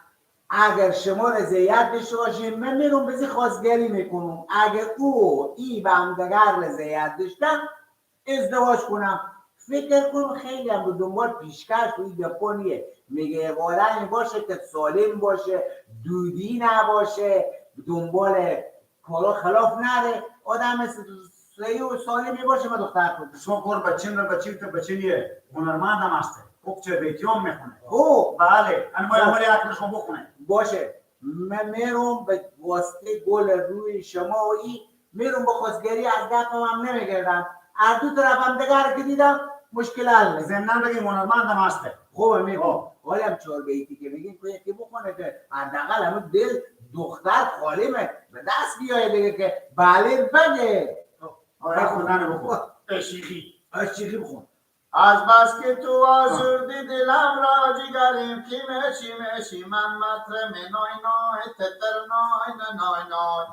S3: اگر شما رضایت داشته باشین من میرم بزی خواستگاری میکنم. اگر او ای به همدیگر رضایت داشتن ازدواج کنم. فکر کنم خیلی هم دنبال پیشکش و این گپا نیه. میگه آدمی باشه که سالم باشه، دودی نباشه، دنبال کارا خلاف نره، آدم صحیح و سالمی باشه. ما دختر خود
S5: شما کار بچیم را بچیم تو بچه نیه، هنرمند هم هسته، خوب چه بیتی هم میخونه.
S3: خب
S5: بله، انا باید عملی عقل شما بخونه.
S3: باشه، من میرم به واسطه گل روی شما و این میرم با خواستگاری از گپم هم نمیگردم. از دو طرف هم دیگر که دیدم مشکل حل.
S5: ضمناً بگیم هنرمند هم هسته.
S3: خوبه میگم. حالا هم 4 بیتی که میگیم که یکی بخونه که حداقل همون دل دختر خالیمه به دست بیایه دیگه که بله بگه.
S5: آره خوندن بخون.
S1: عشقی.
S3: عشقی بخون.
S1: از بس که تو آزردی دلم را جگریم کی مشی مشی من مطر منای نای تتر نای نای نای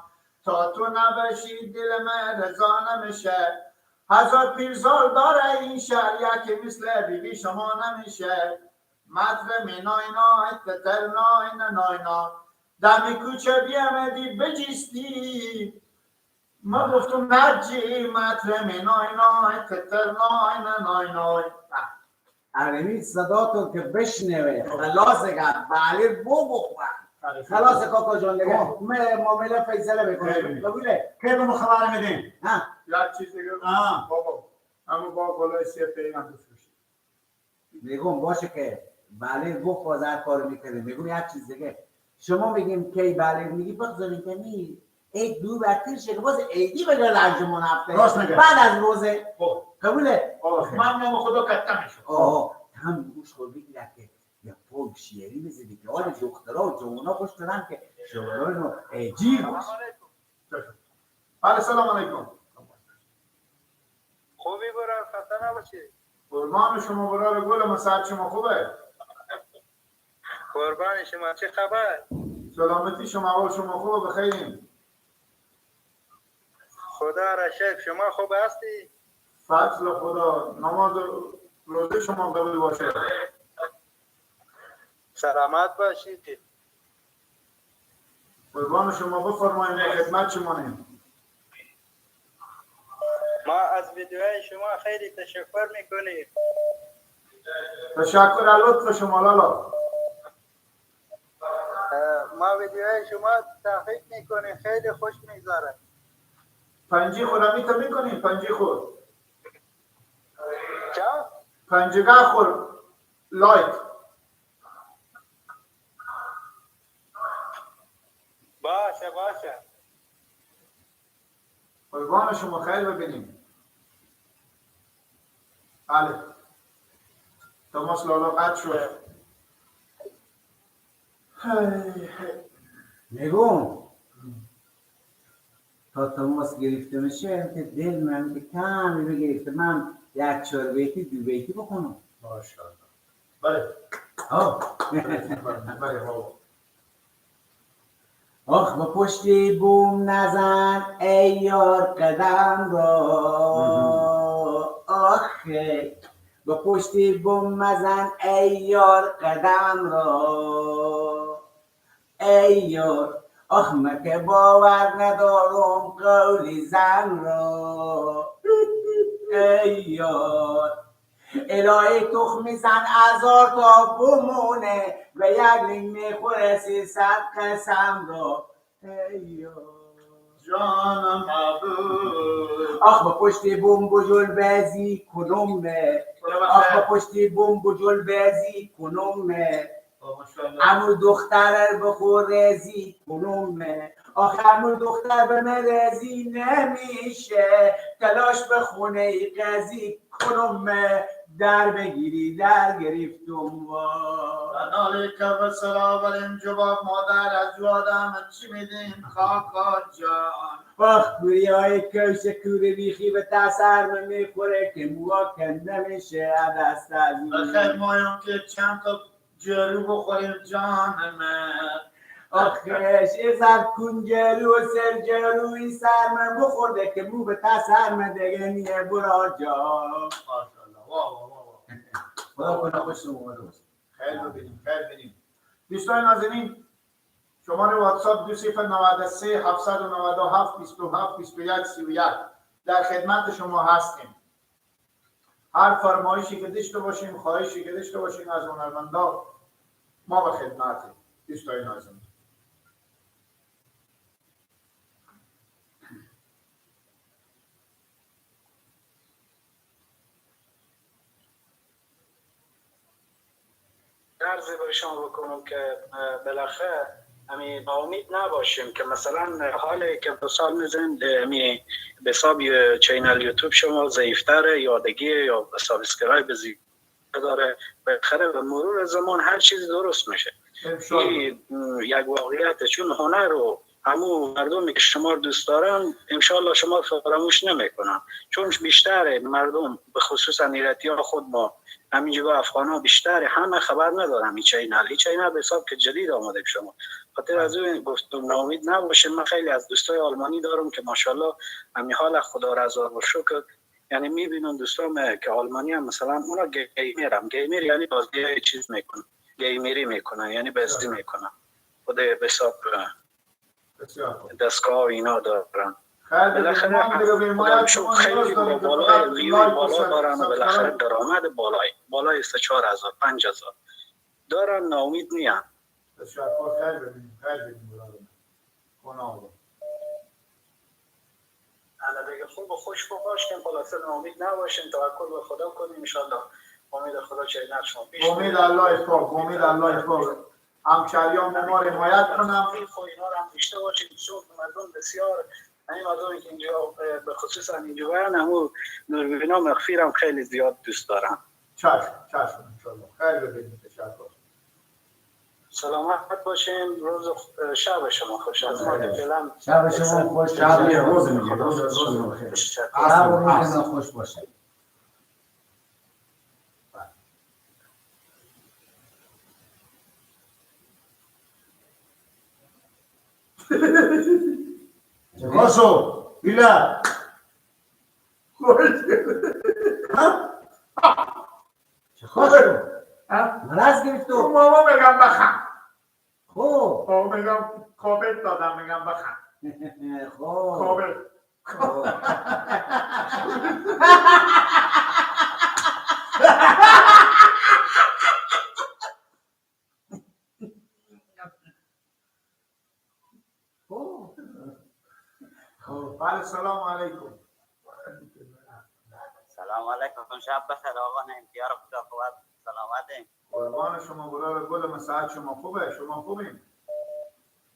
S1: تا تو نبشی دل من رضا نمیشه. هزار پیرزال داره این شهر یکی مثل بیبی شما نمیشه. مطر منای نای تتر نای نای نای دمی کوچه بیامدی بجیستی ما گفتم نجی مطر منای نای تتر نای نای نای.
S3: ارمی صدا تو که بشنوه خلاص گفت بله بخور. خلاص کاکا جان دیگه معامله فیصله میکنه. قبوله؟
S5: کی به ما خبر میدین؟
S3: ها
S1: یک چیز دیگه بابا اما با گلای سه پیغام بفروشی.
S3: میگم باشه که بله بخور هر کارو میکنه. میگم یک چیز دیگه شما میگیم کی بله میگی بگذارین که می عید دو برتر شه که باز عیدی بگه لنجمون هفته بعد از روزه. قبوله؟
S1: من نام خدا کتم میشه.
S3: آه هم گوش خور بگیره که یا پاک شیری بزنی که حال دخترها و جوانا خوش دارن که شوهران عجیب باشه.
S1: بله سلام علیکم.
S7: خوبی برار خسته نباشی.
S1: قربان شما برار گل مساعد شما خوبه؟
S7: قربان شما چه خبر؟
S1: سلامتی شما اول شما خوبه بخیریم.
S7: خدا را شکر شما خوب هستی؟
S1: فضل خدا نماز روزه شما قبول باشه.
S7: سلامت باشید.
S1: قربان شما بفرمایید خدمت شما.
S7: ما از ویدیوهای شما خیلی تشکر میکنیم.
S1: تشکر از لطف شما لالا.
S7: ما ویدیوهای شما تعقیب میکنیم خیلی خوش میگذاره.
S1: پنجی خور همیتا میکنیم پنجی خور.
S7: چه؟
S1: پنجگاه خور لایک.
S7: باشه باشه.
S1: قربان شما خیر ببینیم. بله تماس لالا قطع شد.
S3: میگم تا تماس گرفته میشه که دل من که کمی بگرفته من یک 4 بیتی 2 بیتی بخونم.
S1: ماشاءالله. بله. بله بابا.
S3: آخ با پشتی بوم نزن ای یار قدم را، آخ با پشتی بوم مزن ای یار قدم را، ای یار آخ من که باور ندارم قولی زن را، ای یار الهی تخم زن هزار تا بمونه و یک لینگ میخوره 300 قسم را، ای یار
S1: جانم عبود.
S3: آخ با پشتی بوم بجل بزی کنمه، آخ با پشتی بوم بجل بزی کنمه، امو دختر بخور رزی کنمه، آخ امو دختر به من رزی نمیشه، تلاش به خونه ای قضی کنمه، در بگیری در گرفتم وا.
S1: نالی که و سلام بریم جواب مادر از آدم چی میدیم خاکا جان.
S3: آخ کوری های کوش کوری بیخی به تسرم میخوره که موا کنده میشه دست از اون.
S1: بخیر مایم که چند تا جرو بخوریم جان من.
S3: آخش ازم کنجلو و سرجلوی سر من بخورده که مو به تسرم دیگه نیه برا جان.
S1: ماشاءالله. وا وا وا وا.
S3: خدا کنه خوش اومده باشه.
S1: خیر ببینیم خیر ببینیم. دوستان نازنین شماره واتساپ 2093 797 27 21 31 در خدمت شما هستیم. هر فرمایشی که داشته باشیم، خواهشی که داشته باشیم از هنرمندا، ما به خدمتیم. دوستای نازم.
S9: عرضی برای شما بکنم که بالاخره همی با امید نباشیم که مثلا حالی که دو سال میزنیم همی به حساب channel یوتیوب شما ضعیفتره، یادگیه یا subscribe زیاد داره، بالاخره به مرور زمان هر چیز درست میشه. این یک واقعیت، چون هنر و همون مردمی که شما رو دوست دارن انشالله شما فراموش نمیکنن، چون بیشتر مردم به خصوص ایرانی ها خود ما همینجا افغان ها بیشتر همه خبر ندارن این channel، این channel به حساب که جدید آمده شما، خاطر از اون گفتم ناامید نباشه. من خیلی از دوستای آلمانی دارم که ماشاءالله همین حال خدا رضا و شکر، یعنی میبینم دوستام که آلمانی هم مثلا اونا gamer م، gamer یعنی بازی چیز میکنن، gamer ی میکنن، یعنی بازی میکنن، خود به حساب دستگاه اینا دارن. بالاخره خیلی بالای view بالا دارن و بالاخره درآمد بالای 3-4 هزار 5 هزار دارن، ناامید نیان.
S1: تشکر، خیر ببینیم، خیر ببینیم برادر. خدا
S9: دیگه خوب و خوش باشیم، خلاصه ناامید نباشیم، توکل به خدا کنیم ان شاء الله. امید خدا channel شما پیش.
S1: امید الله پاک، امید الله پاک. همشهریان ما رو حمایت کنم.
S9: خب اینا رو هم داشته باشیم، چون مردم بسیار این مردمی که اینجا به خصوص اینجا همون دوربینا مخفی هم خیلی زیاد دوست دارن.
S1: چشم چشم ان شاء الله. خیر ببینید. تشکر.
S9: سلامت باشین. روز شب شما خوش. از ما فعلا
S3: شب شما خوش.
S5: شب روز میگه روز بخیر.
S3: شب روز خوش باشه.
S5: چه بیلا
S3: چه خوشو مرض گرفت تو
S1: ماما میگم بخن.
S3: خب
S1: ماما میگم کابل دادم میگم بخن.
S3: خب
S1: کابل بله. سلام علیکم.
S10: سلام علیکم، شب بخیر آقا نعیم، یار خدا قوت، سلامتین.
S1: قربان شما برادر گل من، ساعت شما خوبه؟ شما خوبین؟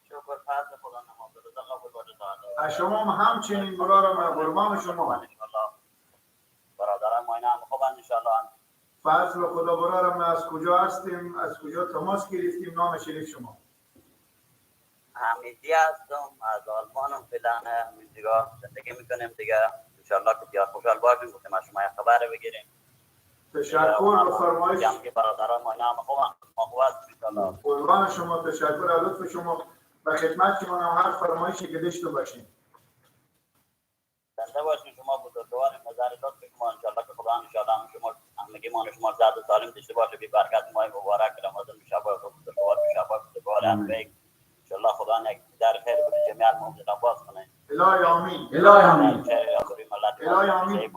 S10: شکر فضل خدا نماز روزه قبول باشه تعالی.
S1: شما هم همچنین برادر من، قربان شما.
S10: ان شاء الله برادران ما اینا هم خوبن ان شاء الله.
S1: فضل خدا برادر من، از کجا هستیم؟ از کجا تماس گرفتیم؟ نام شریف شما؟
S10: حمیدی هستم، از آلمانم فعلا دیگه زندگی میکنیم دیگه. ان شاء الله که بیار خوشحال باشیم، گفتیم از شما خبر بگیریم.
S1: تشکر به فرمایش
S10: که برادران ما اینا هم خوبن، ما خوب هستیم ان شاء الله.
S1: قربان شما، تشکر از لطف شما و خدمت شما. هم هر فرمایشی که داشته باشیم.
S10: زنده باشین شما بزرگوار، نظر لطف شما ان شاء الله که خدا ان شاء الله شما همگی ما شما زاد و سالم داشته باشه، بی برکت ماه مبارک رمضان شب بزرگوار شب بزرگوار ان الله خدا یک در خیر بده جميع المؤمنین باز کنه.
S1: الهی آمین.
S3: الهی آمین.
S1: الهی آمین.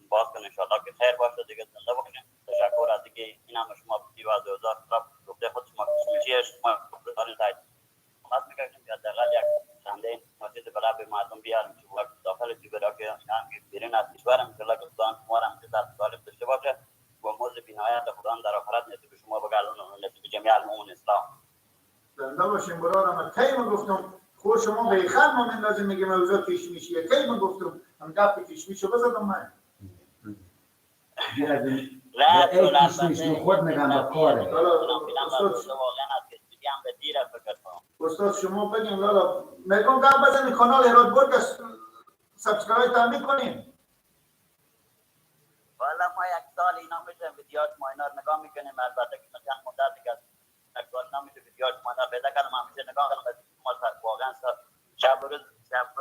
S10: باز کنه ان شاء الله که خیر باشه دیگه. زنده باشین. تشکر از اینکه این هم شما بیواز هزار طرف گفته خود شما چیه شما دارین تایید خدمت می‌کنیم که حداقل یک چنده مسجد برای به مردم بیاریم که وقت داخل جبرا که هم بیرون از کشور ان شاء الله که خدا شما را هم سالم داشته باشه و موضوع بینایت خدا در آخرت نصیب شما بگردونه نصیب جميع المؤمنین اسلام.
S1: زنده باشین برادر من. کی من گفتم خود شما به خر ما مندازیم میگه موضوع کشمیشیه. کی من گفتم هم گپ کشمیشو بزدم من.
S3: نه کشمیش خود میگم به کاره.
S1: استاد شما بگین لالا میگم گپ بزنین کانال هرات برگ subscribe هم میکنین.
S10: والا ما یک سال اینا میشه ویدیوات ما اینا رو نگاه میکنیم، البته که چند مدت دیگه یک سال نمیشه ویدیوات ما اینا پیدا کردم، همیشه نگاه کردم. ما واقعا شب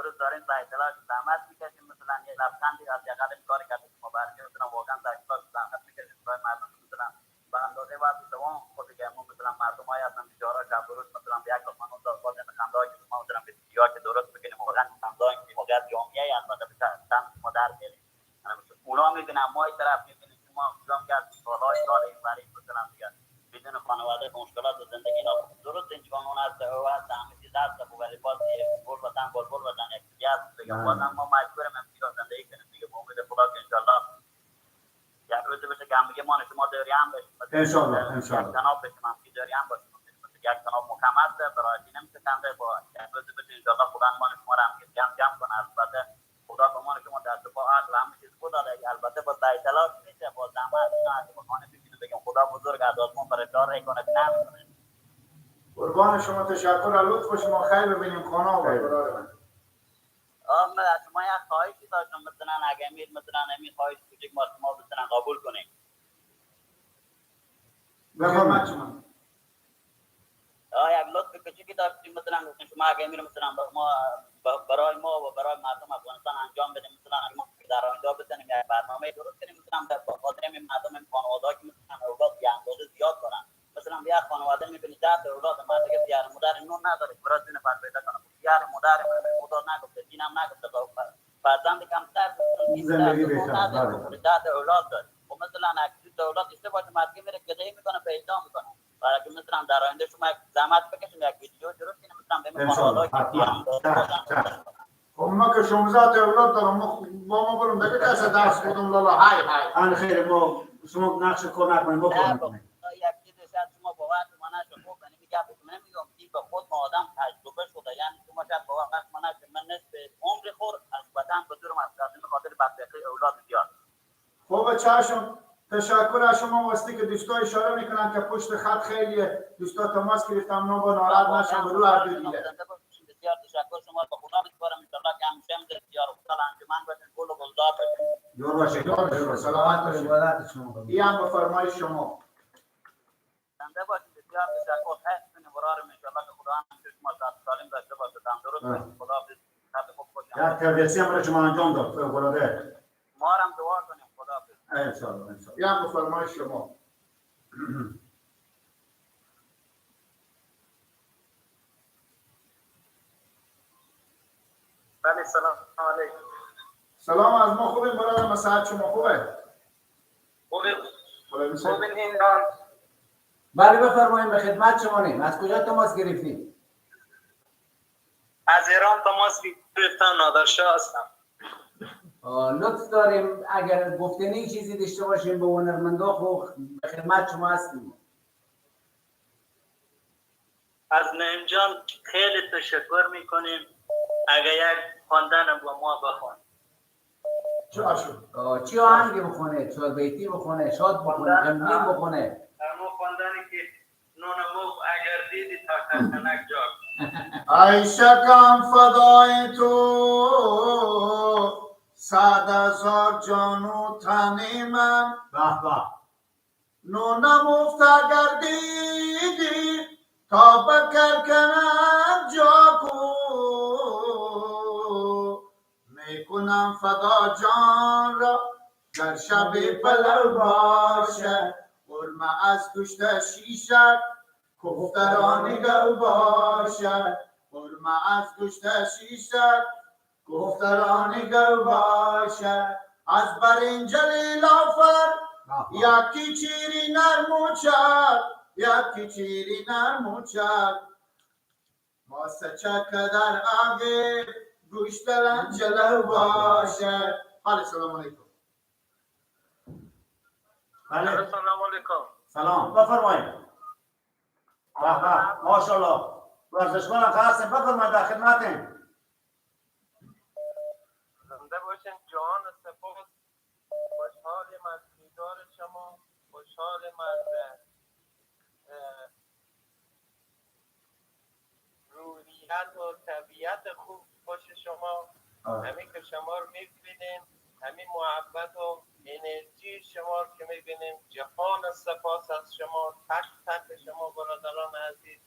S10: روز داریم با اطلاع زحمت میکشیم، مثلا یه لبخندی حداقل این کار کرده ما برگردونم، واقعا در اطلاع زحمت میکشیم برای مردم، مثلا به اندازه وقت دوام خود که ما مثلا مردم های هستن بیچاره شب روز مثلا به یک لقمه نون داد باز خنده‌ای که ما مثلا ویدیوها که درست بکنیم، واقعا خنده‌ای که واقعا جامعه البته به سمت ما در میریم. اونا هم میبینم، ما این طرف میبینیم شما جام که از سالهای سال این برای مثلا دیگه بدون خانواده مشکلات زندگی اینا درست این قانون هست او هست همه چیز هست، ولی باز گل وطن بلبل وطن یک چیزی هست دیگه. بازم ما مجبوریم امریکا زندگی کنیم دیگه، به امید خدا که انشالله یک روزی بشه که هم دیگه ما شما دوری هم بشیم
S1: انشالله، انشالله
S10: تناب بشیم، هم دوری هم باشیم، یک تناب مکمل برای نمیشه کنده با یک روزی بشه انشالله خدا ما شما را هم جمع کنه. البته خدا به ما شما دست و پا عقل همه چیز خدا داده، البته با سعی تلاش میشه با زحمت اینا از خانه ببینیم بگیم خدا بزرگ از آسمان برای دار کنه نمیکنه.
S1: قربان شما، تشکر از لطف شما. خیر ببینیم خانه آقای برادر من.
S10: من از شما یک خواهشی داشتم، مثلا اگه امیر مثلا همین خواهش کوچیک ما شما مثلا قبول کنیم.
S1: بفرمایید شما.
S10: یک لطف کوچیکی داشتیم، مثلا گفتیم شما اگه امیر مثلا ما برای ما و برای مردم افغانستان انجام بدیم، مثلا ما در آینده بتونیم یک برنامه درست کنیم مثلا به خاطر این مردم این خانواده‌ها که مثلا اولاد یه اندازه زیاد دارن، مثلا یه خانواده می‌بینی 10 تا اولاد مرد که پدر مادر نون نداره برای دونه فرد پیدا کنه، پدر مادر خدا نگفته دینم نگفته فرزند کمتر
S1: زندگی بهتر
S10: نداره 10 تا اولاد داره و مثلا اگه 2 اولاد داشته باشه مرد میره گدایی میکنه پیدا میکنه. برای که مثلا در آینده شما یک زحمت بکشیم یک ویدیو درست کنیم مثلا به خانواده‌ها که
S1: خب ما که 16 تا اولاد دارم، ما ما برم دیگه کس درس خودم لالا های های
S5: ان خیر ما شما نقش کار نکنیم ما کار میکنیم.
S10: یک چیز شاید شما باور ما نشه، خب یعنی میگم نمیگم که به خود ما آدم تجربه شده، یعنی شما شاید باور ما نشه من نصف عمر خور از وطن به دورم از خاطر بدبختی اولاد زیاد.
S1: خب چشم، تشکر از شما. واسطه که دوستا اشاره میکنن که پشت خط خیلی دوستا تماس گرفتم، اونا با ناراحت نشن برو هر دو دیگه.
S10: بسیار تشکر شما، به خدا میسپارم ان شاء الله که همیشه هم بسیار خوشحال انجمن باشین، گل و گلزار باشین.
S5: یار باشه،
S1: یار باشه، سلامت باشین. این هم به فرمایش شما.
S10: زنده باشین. بسیار تشکر. خیر کنیم برارم ان شاء الله که خدا هم شما سالم داشته باشه، تندرست باشین. خدا حافظ. خوب باشین.
S5: یک تربیتی هم برای شما انجام داد فوق العاده.
S10: ما هم دعا کنیم. خدا حافظ.
S5: انشالله انشالله.
S1: این هم به فرمایش شما.
S9: بله سلام علیکم.
S1: سلام از ما خوبیم برادر، مساعد شما خوبه؟
S9: خوبه. خوبین هندان.
S3: بله بفرمایید، به خدمت شما نیم. از کجا تماس گرفتیم؟
S9: از ایران تماس گرفتم، نادرشاه هستم.
S3: لطف داریم، اگر گفتنی چیزی داشته باشیم به هنرمندا خب به خدمت شما هستیم.
S9: از نعیم جان خیلی تشکر میکنیم. اگر یک خواندن با ما بخوان.
S3: چی آهنگی بخونه؟ چهار بیتی بخونه، شاد بخونه، غمگین بخونه؟
S9: همون خواندنی که نون موف اگر دیدی تا کنک جا.
S1: ای شکم فدای تو 100,000 جان و تن من،
S5: به به
S1: نونم افت اگر دیدی تا بکر کنم جا کو، میکنم فدا جان را در شب پلو باشه، قرمه از گوشت شیشک کفتران گو باشه، قرمه از گوشت شیشک کفتران گو باشه، از برنج لیلافر یکی چیری نرموچک، یکی چیری نرموچک، ماسه چک در آگه گوشت لنجلو باشه. حالا سلام علیکم.
S5: بله
S9: سلام علیکم.
S5: سلام، بفرمایید. به به ماشاءالله ورزشکارم هستیم، بفرمایید در خدمتیم.
S9: زنده باشین. جهان سپاس. خوشحالیم از دیدار شما، خوشحالیم از روحیت و طبیعت خوب خوش شما. همین که شما رو میبینیم، همین محبت و انرژی شما رو که میبینیم، جهان سپاس از شما، تک تک شما برادران عزیز.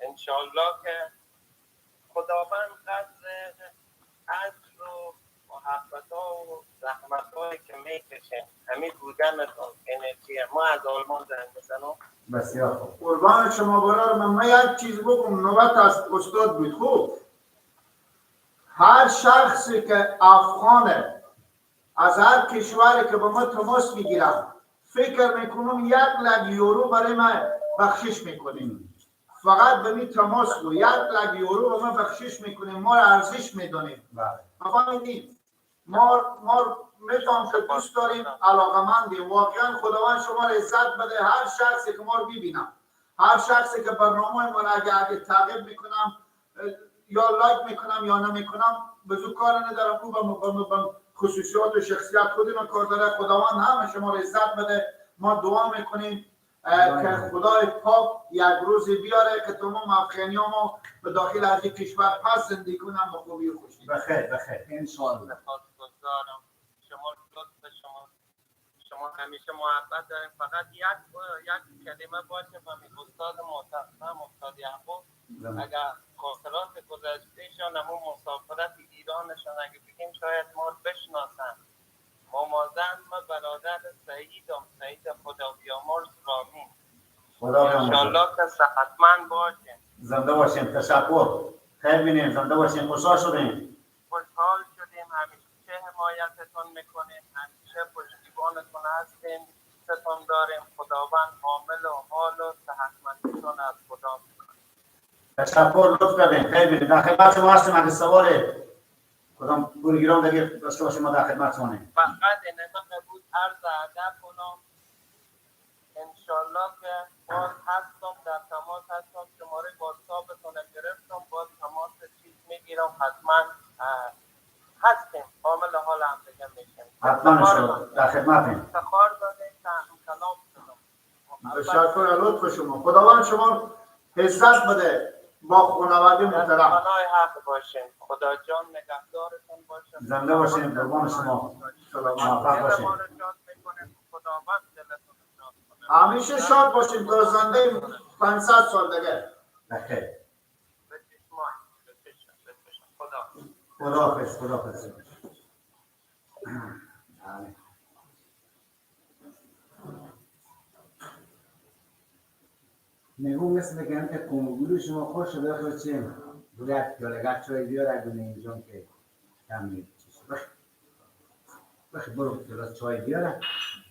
S9: انشالله که خداوند قدر اجر و محبت ها و زحمت هایی که میکشیم، همین بودنتون انرژی ما. از آلمان زنگ بزنم.
S5: بسیار خوب،
S1: قربان شما برادر من. من یک چیز بگم، نوبت از استاد بود. خوب هر شخصی که افغانه، از هر کشوری که با ما تماس میگیرم فکر میکنم 1 لک یورو برای من بخشش میکنیم. فقط به می تماس رو 1 لک یورو به ما بخشش میکنیم، ما رو ارزش میدونیم. بفهمیدیم ما میفهم که دوست داریم، علاقمندیم. واقعا خداوند شما رو عزت بده. هر شخصی که ما رو میبینم، هر شخصی که برنامه ما رو اگه تعقیب میکنم یا لایک میکنم یا نمیکنم، به زود کار ندارم، او به خصوصیات و شخصیت خودی ما کار داره. خداوند همه شما رو عزت بده. ما دعا میکنیم که خدای پاک یک روزی بیاره که تمام افغانیامو به داخل از این کشور پس زندگی کنن با خوبی و خوشی.
S5: بخیر بخیر
S3: ان شاء الله.
S11: سپاسگزارم. شما لطف شما همیشه محبت داریم. فقط یک کلمه باشه و می استاد محترم استاد یعقوب، اگر خاطرات گذشتهشان، همون مسافرت ایرانشان اگه بگیم شاید ما رو بشناسن. مامازن ما برادر سعیدم، سعید خدا بیامرز رامین.
S5: خدا بیامرز.
S11: انشالله که صحتمند باشین.
S5: زنده باشین. تشکر. خیر بینیم. زنده باشین. خوشحال شدیم.
S11: خوشحال شدیم. همیشه حمایتتون میکنیم، همیشه پشتیبانتون هستیم، دوستتون داریم. خداوند حامل و حال و صحتمندیتون از خدا میکنه.
S5: تشکر، لطف کردین. خیر بینیم. در خدمت شما هستیم. اگه سوال کدام پروگرام دیگه داشته باشیم ما در خدمت شماییم.
S11: فقط انما بود عرض ادب کنم. انشالله که باز هستم، در تماس هستم. شماره واتساپتون گرفتم، باز تماس چیز میگیرم. حتما هستیم، عامل حال هم دیگه میشیم.
S5: حتما انشالله در خدمتیم.
S11: افتخار دادیم که هم کلام شدم.
S1: تشکر از لطف شما. خداوند شما عزت بده با خانواده محترم.
S11: پناه حق باشین. خدا جان نگهدارتون باشه.
S5: زنده باشین. قربان شما. موفق باشین.
S11: خداوند دلتون شاد کنه.
S1: همیشه شاد باشین تا زنده 500 سال دیگه.
S5: بخیر.
S11: خدا
S5: خداحافظ. خداحافظ.
S3: میگو مثل که هم که کنگولو شما خوش شده خود چیم باید پیالگه چای بیار اگه اینجا که کمی چیز بخی برو پیاله چای بیاره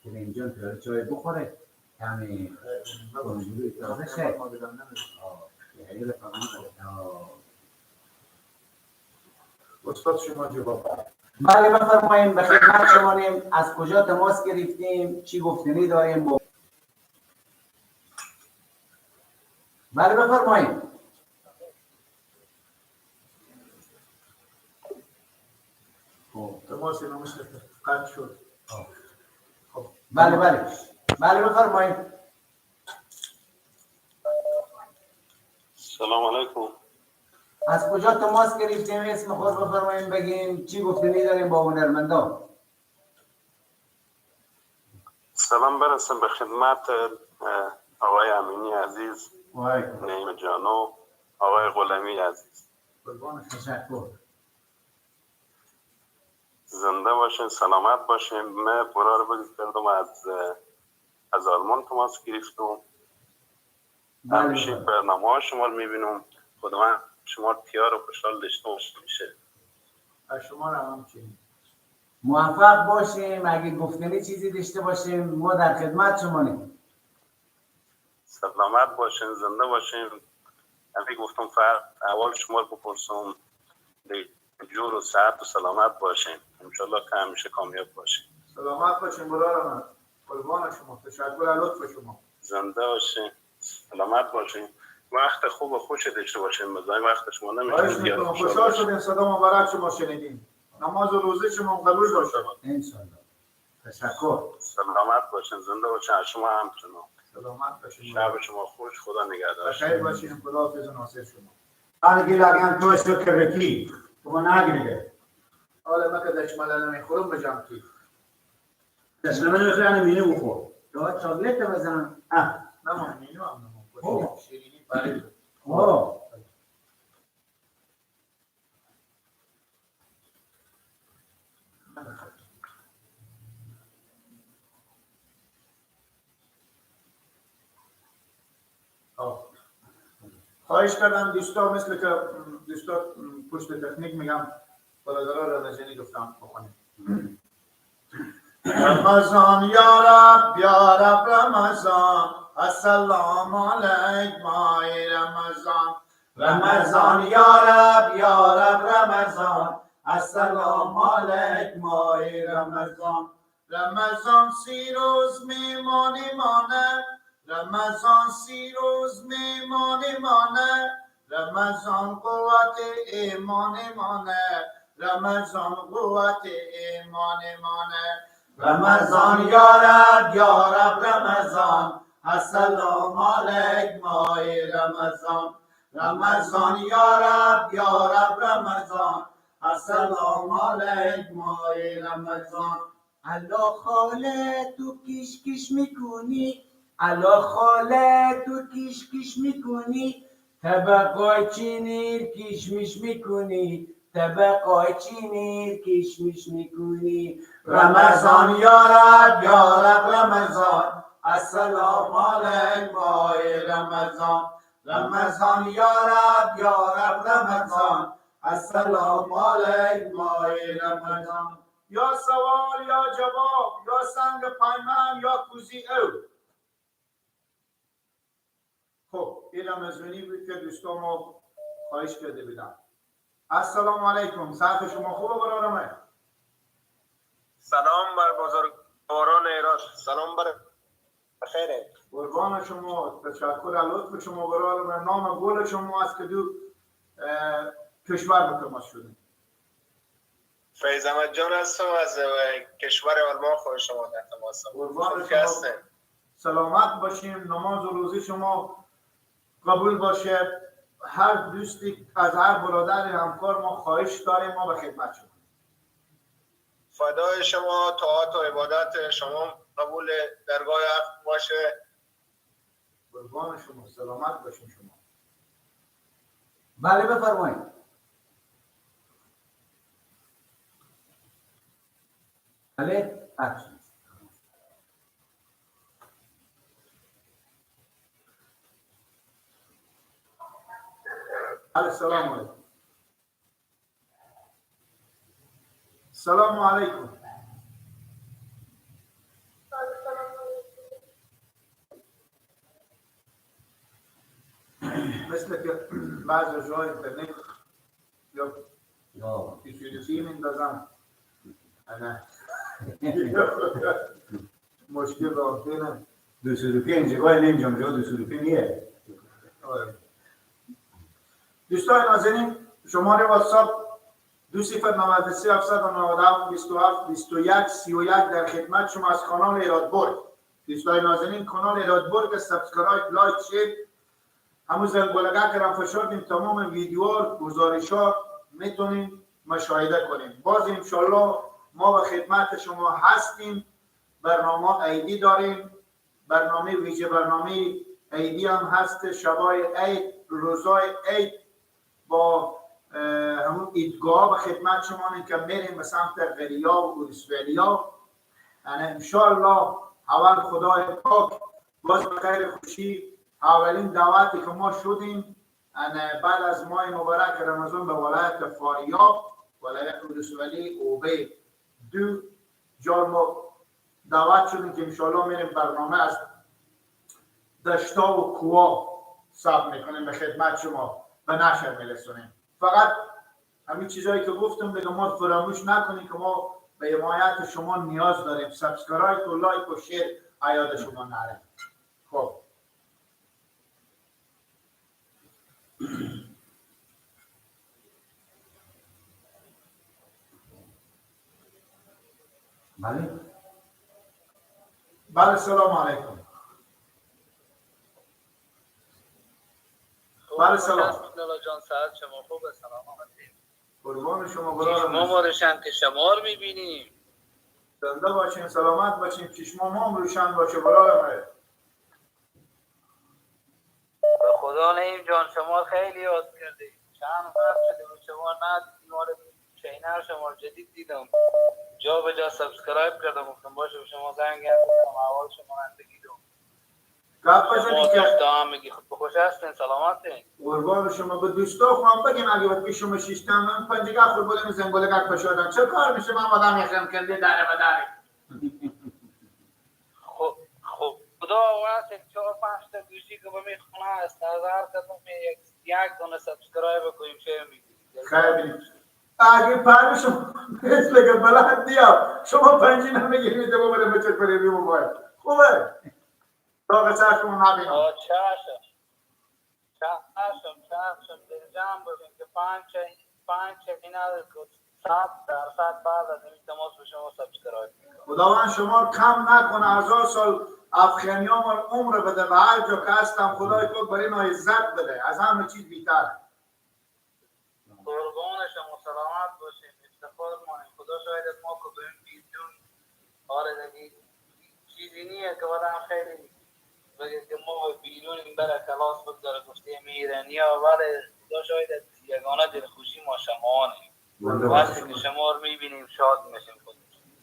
S3: که اینجا پیاله چای بخوره کمی کنگولوی تازه شه.
S1: استاد شما جواب.
S3: بله بفرماییم، به خدمت شمانیم. از کجا تماس گرفتیم؟ چی گفتنی داریم؟ بله بفرمایید.
S1: تماس اینا مثل قطع شد. خب
S3: بله بله بله بفرمایید.
S2: سلام علیکم.
S3: از کجا تماس گرفتیم؟ اسم خود بفرمایید بگین چی گفتنی داریم با هنرمندا.
S2: سلام برسم به خدمت آقای امینی عزیز، نعیم جانو، آقای غلامی عزیز.
S3: تشکر.
S2: زنده باشین، سلامت باشین. من برار بودید کردم از آلمان تماس گرفتم. همیشه برنامه ها شما رو میبینم. خداوند شما تیار و خوشحال داشته باشه.
S1: از شما رو همچنین.
S3: موفق باشیم. اگه گفتنی چیزی داشته باشیم ما در خدمت شمانیم.
S2: سلامت باشین، زنده باشین. همین گفتم فقط اول شما رو بپرسم جور و صحت و سلامت باشین. انشالله که همیشه کامیاب باشین.
S1: سلامت باشین برادر من. قربان شما. تشکر از لطف شما.
S2: زنده باشین، سلامت باشین. وقت خوب و خوش داشته باشین. بزنین وقت شما نمیشه.
S1: خوشحال شدیم صدا مبارک شما شنیدیم. نماز و روزه شما قبول باشه
S3: انشالله. تشکر.
S2: سلامت باشین، زنده باشین. از شما همچنان.
S1: سلامت باشین.
S2: شب شما خوش، خدا نگهدار.
S1: بخیر باشین. خدا حافظ و ناصر شما.
S5: آنگی لاگان تو شو کرکی تو ناگیره.
S1: آره من که دشمل نمیخورم بجام کی.
S5: دشمل نمیخوری مینو بخور.
S3: تو چاکلت بزن.
S1: نه من مینو هم نمیخورم. شیرینی برای
S3: تو.
S1: خواهش کردم دوستا، مثل که دوستا پشت تکنیک میگم برادرها رمضانی گفتم بخونیم. رمضان یا رب یا رب رمضان، السلام علیک ماه رمضان.
S5: رمضان یا رب یا رب رمضان، السلام علیک ماه رمضان.
S1: رمضان 30 روز میمانی مانه، رمضان 30 روز میمانی مانه، رمضان قوت ایمان مانه، رمضان قوت ایمان مانه.
S5: رمضان یا رب یا رب رمضان، السلام علیک ماه رمضان. رمضان یا رب یا رب رمضان، السلام علیک ماه رمضان.
S3: الا خاله تو کیش کیش میکنی، الا خاله تو کیش کیش میکنی، طبقای چینی کشمش میکنی، طبقای چینی کشمش میکنی.
S5: رمضان یا رب یا رب رمضان، السلام علیک ماه رمضان. رمضان یا رب یا رب رمضان، السلام علیک ماه رمضان.
S1: یا سوال یا جواب، یا سنگ پایمان یا کوزی او. خب این رمضانی بود که دوستان ما خواهش کرده بودم. السلام علیکم، صحت شما خوبه برادرم؟
S11: سلام بر بزرگواران ایران، سلام بر خیره.
S1: قربان شما، تشکر از لطف شما برادرم. نام گل شما از که دو کشور به تماس شدیم.
S11: فیض احمد جان هستم از کشور آلمان، خود شما در تماسم.
S1: قربان شما، سلامت باشیم، نماز و روزی شما قبول باشه. هر دوستی از هر برادر همکار ما خواهش داریم، ما به خدمت شما.
S11: فدای شما، طاعت و عبادت شما قبول درگاه حق باشه.
S1: قربان شما، سلامت باشیم شما.
S3: بله بفرمایید. بله بخشید.
S1: السلام علیکم. سلام علیکم. مثل که بعض جای اینترنت یا پیچیدگی میندازن، نه مشکل رابطه
S5: 205 جای نمیجام جا 205 نیه.
S1: دوستان نازنین، شماره واتساپ 2093 797 27 21 31 در خدمت شما از کانال ایرادبرگ. دوستان نازنین، کانال ایرادبرگ subscribe، like، share، همون زنگوله که فشار تمام ویدیوها، گزارش‌ها میتونیم مشاهده کنیم. باز انشالله ما به خدمت شما هستیم. برنامه عیدی داریم، برنامه ویژه، برنامه عیدی هم هست، شبای عید، روزای عید با همون عیدگاه به خدمت شما که میریم به سمت غریا و اورسفلیا. یعنی انشالله اول خدای پاک باز به خیر خوشی اولین دعوتی که ما شدیم بعد از ماه مبارک رمضان به ولایت فاریاب، ولایت اورسولی اوبه، دو جا ما دعوت شدیم که انشالله میریم برنامه از دشتا و کوها ثبت میکنیم به خدمت شما به نشر میرسونیم. فقط همین چیزایی که گفتم دیگه ما فراموش نکنیم که ما به حمایت شما نیاز داریم. subscribe و like و share ایاد شما نره. خب
S3: بله
S1: بله، سلام علیکم. بله سلام.
S12: جان سعد شما خوبه؟ سلام علیکم.
S1: قربان شما برادر.
S12: ما روشن که شما رو میبینیم.
S1: زنده باشین، سلامت باشین، چشم ما هم روشن باشه برادر.
S12: به خدا نعیم جان شما خیلی یاد کردیم. چند وقت شده بود شما ندیدیم. channel شما جدید دیدم، جا به جا subscribe کردم، گفتم باشه شما زنگ بزنم اول شما رو بگیرم. میگی خود خوش هستین، سلامتین.
S1: قربان شما. به دوستا خواهم بگیم اگه وقتی شما شیشتم من پنجگاه خود بودم زنگوله گک پشادم چه کار میشه؟ من آدم یخم کنده داره و داره.
S12: خدا واسه 4-5 تا گوشی که به می خونه است از هر کدوم یک دونه subscribe کنیم چه میگی؟
S1: خیلی اگه پرشم مثل که بلد دیا شما پنجی نمیگیرید با بره بچه پریمی موبایل خوبه تا چشم نبینم.
S12: چشم چشم دلجان باشیم که 5 اینا 100% بعد از این تماس به شما subscribe میکنم.
S1: خداوند شما کم نکنه، هزار سال افغانیان عمر بده و هر جا که هستم خدای پاک برای اینا عزت بده، از همه چیز بیتر.
S12: قربان شما، سلامت باشیم، افتخار مانیم. خدا شاید ما که به این بیدون آره دیگه چیزی نیه که آدم خیلی بگه که ما به بیرون این بره کلاس بگذاره گفته ایرانی ها، ولی خدا شاید یگانه دلخوشی ما شماانیم. وقتی که شما رو میبینیم شاد میشیم. خود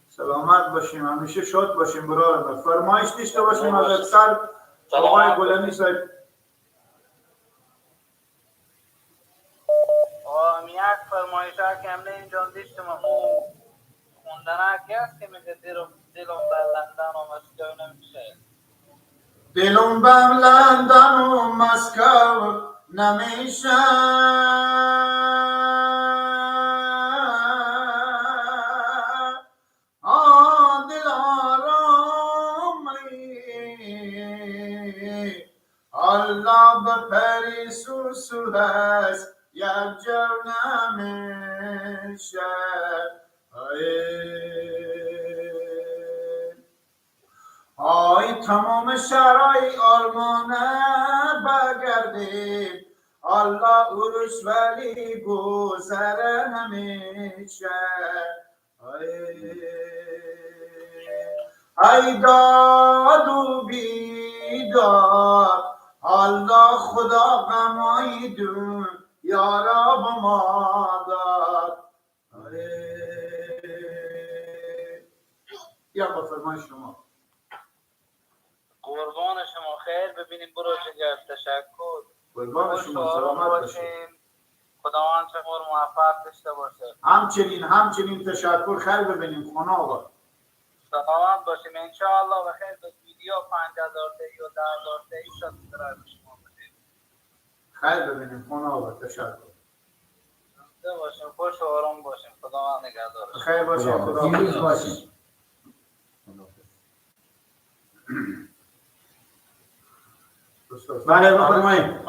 S1: سلامت باشیم، همیشه شاد باشیم برادر. فرمایش داشته باشیم از اکثر آقای غلامی صاحب.
S12: یک فرمایش ها که همه اینجا داشتم خوندنه که هست که میگه دلم به لندن و مسکو نمیشه.
S1: دلم به لندن و مسکو نمیشه، دل آرامی الله به پاریس و سوئیس یک جو نمیشه. آی تمام شهرهای آلمان بگردیم، الله اروس ولی گذر نمیشه. ای داد و بیداد الله خدا غمای دون یارا با ما داد. یا با فرمای شما.
S12: قربان شما، خیر ببینیم برو جگر. تشکر.
S1: قربان شما، سلامت باشید.
S12: خداوند شما رو موفق داشته باشه.
S1: همچنین تشکر. خیر ببینیم خدا آقا.
S12: سلامت باشیم ان شاء الله. بخیر به ویدیو 5000 تایی و 10000 تایی subscribe شما باشیم.
S1: خیر ببینیم خدا آقا. تشکر.
S12: زنده باشیم، خوش و آرام باشیم. خداوند نگهدار.
S1: خیر باشیم، خدا
S3: پیروز باشیم.
S5: بله بفرمایید.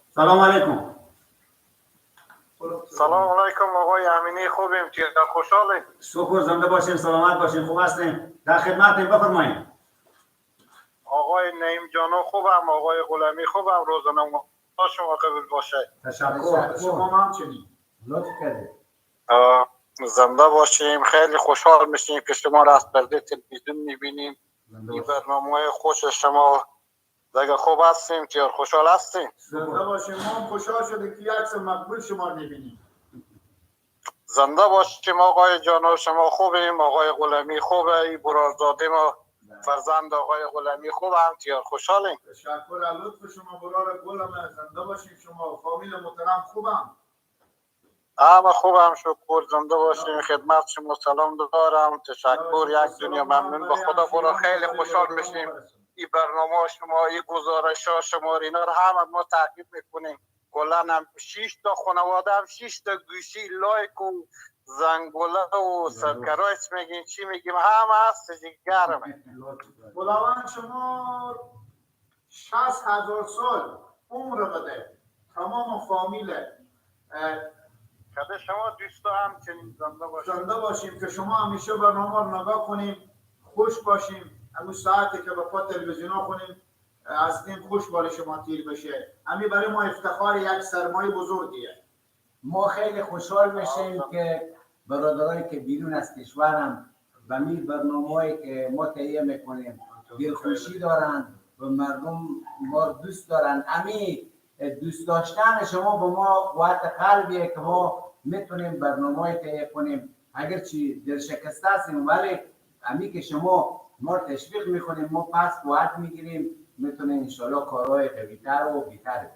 S5: سلام علیکم.
S7: سلام علیکم آقای امینی، خوبیم؟ خوشحالیم؟
S5: شکر، زنده باشیم، سلامت باشیم، خوب هستیم، در خدمتیم، بفرمایید.
S7: آقای نعیم جانو خوبم، آقای غلامی خوبم، روزانه شما قبول باشه.
S5: تشکر.
S1: شما همچنین
S3: لطف کردید.
S7: زنده باشیم. خیلی خوشحال میشیم که شما را از پرده تلویزیون میبینیم. این برنامه خوش شما دیگه. خوب هستیم تیار، خوشحال هستیم.
S1: زنده باشیم. ما هم خوشحال شدیم که یک مقبول شما میبینیم.
S7: زنده باشیم آقای جانو، شما خوبیم، آقای غلامی خوبه، ای برارزاده ما فرزند آقای غلامی خوبم، تیار خوشحالیم.
S1: تشکر از لطف شما برار گلم، زنده باشیم. شما فامیل محترم خوبم؟
S7: همه خوبم شکر، زنده باشیم. خدمت شما سلام دارم، تشکر یک دنیا ممنون به خدا. برا خیلی خوشحال میشیم این برنامه شما، این گزارش ها شما، اینا رو هم ما تعقیب میکنیم. کلا هم 6 تا خانواده هم 6 تا گوشی like و زنگوله و subscribe میگیم چی میگیم هم هست گرمه.
S1: خداوند شما 60,000 سال عمر بده تمام فامیل
S7: کده شما دوستا هم چنین زنده باشیم.
S1: زنده باشیم که شما همیشه برنامه رو نگاه کنیم، خوش باشیم. همون ساعتی که با پا تلویزیون ها کنیم هستیم، خوش بال شما تیر بشه. همین برای ما افتخار یک سرمایه بزرگیه.
S3: ما خیلی خوشحال میشیم که برادرایی که بیرون از کشورم و می برنامه‌ای که ما تهیه میکنیم دلخوشی دارن و مردم ما دوست دارن. امی دوست داشتن شما به ما قوت قلبیه که ما میتونیم برنامه‌ای تهیه کنیم. اگرچه دل شکسته هستیم ولی امی که شما ما تشویق میکنیم ما پس قوت میگیریم، میتونیم انشالله کارهای قوی‌تر و بهتر.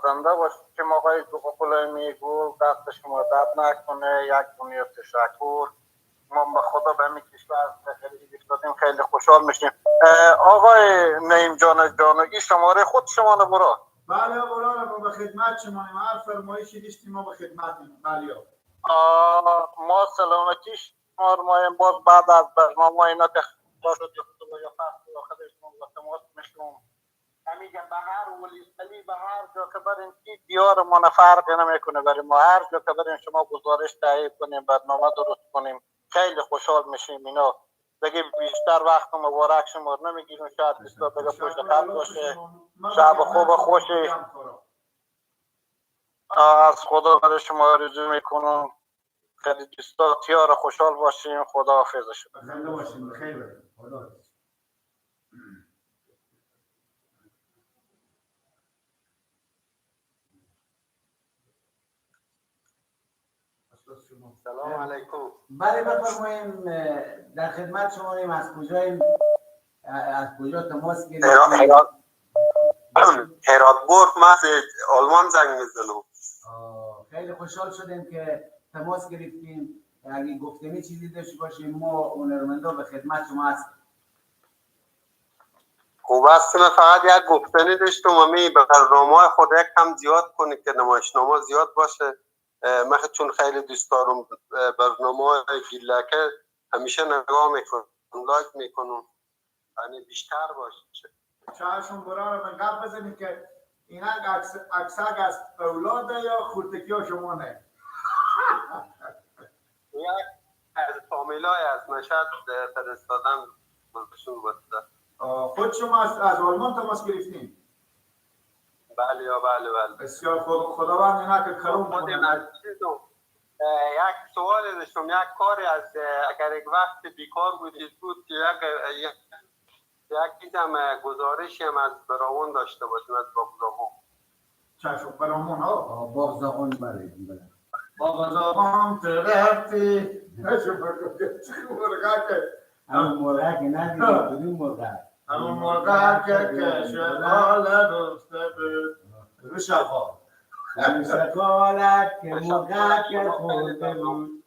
S7: زنده باشیم آقای غلامی گل، دست شما درد نکنه، یک دنیا تشکر. ما به خدا به همین کشور خیلی افتادیم، خیلی خوشحال میشیم. آقای نعیم جان جانگی شماره خود شما رو برا.
S1: بله برا، ما به خدمت شما، هر فرمایشی داشتیم ما به خدمتیم. بله
S7: ما سلامتی شما رو مایم. باز بعد از برنامه اینا که شد یا فصل آخرش ما تماس میشیم. همیگم به هر ولی به هر جا که بریم دیار ما فرق نمیکنه برای ما، هر جا که بریم شما گزارش تهیه کنیم، برنامه درست کنیم، خیلی خوشحال میشیم. اینا دیگه بیشتر وقت مبارک شما رو نمیگیریم، شاید دوستا دیگه پشت خط باشه. شب خوب و خوشی از خدا برای شما آرزو میکنم. خیلی دوستا تیار خوشحال باشیم. خداحافظ شما.
S1: زنده باشیم، بخیر. خدا
S11: سلام علیکم.
S3: بله بفرماییم، در خدمت شما. از کجاییم؟ از کجا تماس گرفتیم؟
S11: هراتبورگ، من از آلمان زنگ میزنم.
S3: خیلی خوشحال شدیم که تماس گرفتیم. اگه گفتنی چیزی داشته باشیم ما هنرمندا به خدمت شما هستیم.
S11: خوب است، من فقط یک گفتنی داشتم. امی برنامه‌های خود یک کم زیاد کنید که نمایشنامه زیاد باشه. من چون خیلی دوست دارم برنامه گیلکه همیشه نگاه میکنم، لایک میکنم، یعنی بیشتر باشه.
S1: چهارشون برا رو من گپ بزنید که اینا عکسک از اولاد یا خورتکی ها شما نه؟
S11: یک از فامیلای از مشهد فرستادن باشون باشه.
S1: خود شما از آلمان تماس گرفتین؟
S11: بله یا بله بله.
S1: بسیار خوب، خداوند اینا که کرم کنه.
S11: یک سوال داشتم، یک کاری از اگر یک وقت بیکار بودید بود که یک چیزم گزارشی هم از براون داشته باشیم، از باغزاغون.
S1: چشم براون ها؟
S3: باغزاغون بله.
S1: باغزاغون تو رفتی نشو مرغه که
S3: همون مرغه که ندیدیم کدوم مرغه؟
S1: همون مرغه که شغال رفته بود روشقا
S3: روشقالت که مرغه که خورده بود.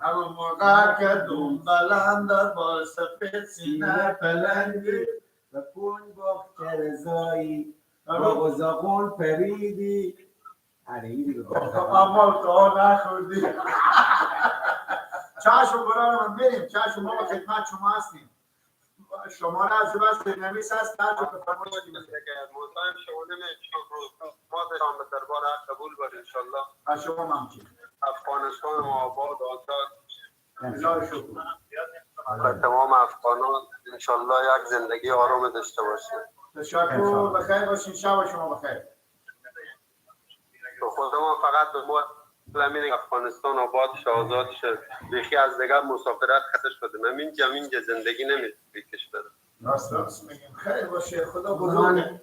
S1: همون مرغه که دوم بلند با سفید سینه پلنگی
S3: و کن باغچه رضایی باغزاغون پریدی.
S1: اما تا نخوردی. چشم برای من بریم. چشم ما به خدمت شما هستیم. شما از بس نویس هست در جو بفرمایید.
S11: مزاحم شما نمیشم. ما به دربار قبول باشه ان شاء الله.
S1: از شما ممنون.
S11: افغانستان ما آباد آزاد.
S1: الله شکر.
S11: و تمام افغانان ان شاء الله یک زندگی آرام داشته باشیم.
S1: تشکر، بخیر باشین. شب شما بخیر.
S11: خدا ما فقط به ما امین افغانستان آباد شه، آزاد شه. بیخی از دیگر مسافرت خسته شدیم. همین اینجا زندگی نمیشه کشور.
S1: راست میگیم. خیر باشه، خدا بزرگه.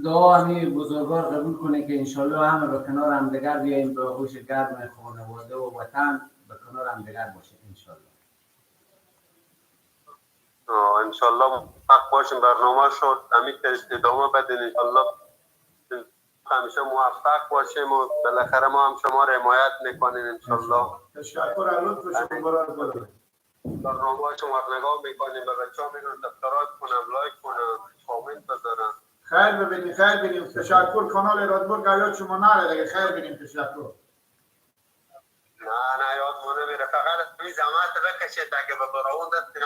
S3: دعا همین بزرگوار قبول کنه که انشالله همه به کنار هم دیگر بیاییم، به آغوش گرم خانواده و وطن به کنار هم دیگر باشیم انشالله.
S11: انشالله موفق باشیم. برنامه شد همین ادامه بدین انشالله. همیشه موفق باشیم و بالاخره ما هم شما رو حمایت میکنیم انشالله.
S1: تشکر از لطف شما برادر.
S11: برنامه شما رو نگاه میکنیم، به بچه‌ها میگم subscribe کنم، like کنم، کامنت بذارم.
S1: خیر ببینیم، خیر ببینیم. تشکر. کانال رادبورگ یاد شما نره دیگه. خیر ببینیم. تشکر.
S11: نه نه یاد ما نمیره. فقط می زحمت بکشید اگه به براون دست یک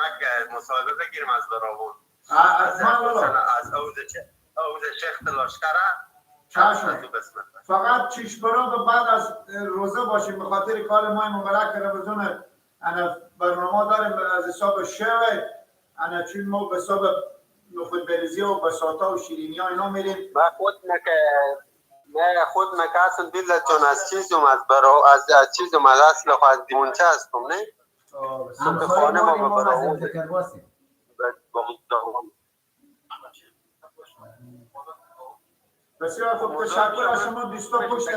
S11: مصاحبه بگیریم از براون. از اوز شیخ لشکره.
S1: چشم. فقط چیش برا بعد از روزه باشیم، به خاطر کار ماه مبارک رمضان انا برنامه داریم از حساب شوه انا چون ما به حساب نخود بریزی و بساطا و شیرینی ها اینا میریم.
S11: من خود مکه بیلت جان از چیزم از برا از چیزم از اصل خود از دیمونچه هستم نه؟
S3: خانه ما به برا
S1: بسیار خوب. تشکر از شما دوستا. پشت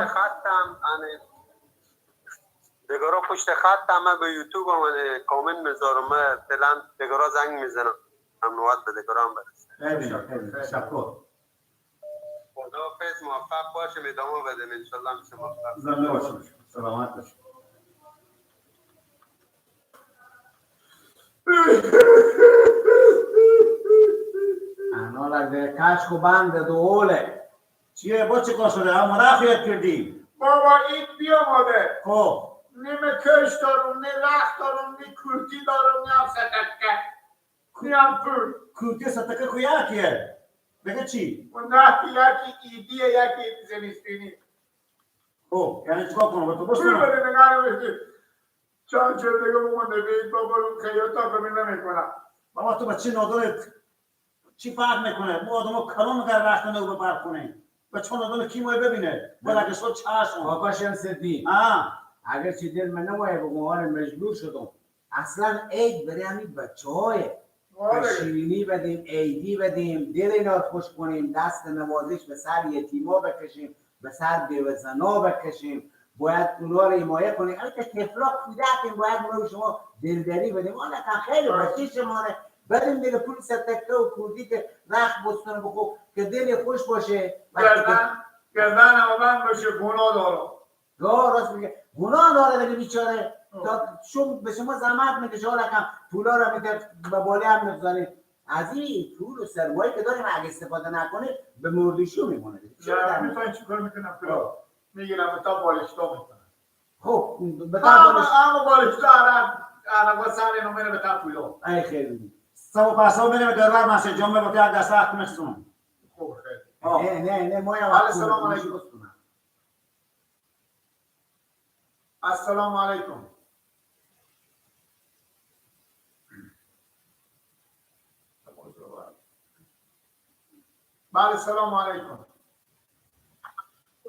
S1: خطم
S11: دگارا پشت خطم. من به یوتیوب هم کامنت میذارم، من فعلا دگارا زنگ میزنم، نوبت به دگارا هم برسه.
S1: تشکر.
S11: خداحافظ، موفق باشیم، ادامه بدیم انشالله. میشه موفق.
S1: زنده باشیم، سلامت باشیم.
S3: دیگه کشک و بند دوله.
S5: چیه با چه کار شده؟ هم رخ کردی
S1: بابا این بیامده.
S5: خب
S1: نیمه کش دارم، نه رخ دارم، نه کرتی دارم، نه هم ستکه، نه هم پول.
S5: کرتی ستکه خو یکیه بگه چی؟
S1: و نه یکی ایدیه یکی زمستونی.
S5: خب یعنی چیکار کنم؟ با تو
S1: پول
S5: بسونم
S1: بده نگه نمیشتی چند چه دیگه بمونده بید بابا رو خیاطا کمی نمی کنم.
S5: بابا تو بچه نادره چی فرق میکنه؟ ما آدمو کلام در رخت نو ببر کنه بچه نادره کی موی ببینه؟ بالا که شد چشم.
S3: آقا شمس‌الدین اگر چی دل من نمایه بگم آره مجبور شدم. اصلا عید برای همین بچه های شیرینی بدیم، عیدی بدیم، دل اینا خوش کنیم، دست نوازش به سر یتیما بکشیم، به سر بیوزنا بکشیم، باید اونا رو حمایه کنیم. اگه که طفلا کودکیم باید ما شما دلداری بدیم. آن خیلی بچه شماره بدیم دیگه پول ستکه و کردی که رخ بستانه بخو که دل خوش باشه.
S1: گردن هم باشه گناه داره.
S3: راست میگه گناه داره دیگه بیچاره. شما به شما زحمت میکشه، حالا کم پولا رو میده به باله هم میگذاری. از این پول و سرمایه که داریم اگه استفاده نکنه به مردشو میمونه.
S1: میفهمی چیکار میکنم؟ پولا میگیرم تا بالشتا میکنم.
S3: خب به تا بالشتا
S1: اما بالشتا عرق سر اینو میره به تا پولا.
S3: ای خیلی
S5: سو پسا میره به دربار مسجد جمعه با یک دسته کنستون.
S1: خب خیلی
S3: نه نه نه ما
S1: السلام علیکم. السلام علیکم. بله سلام علیکم.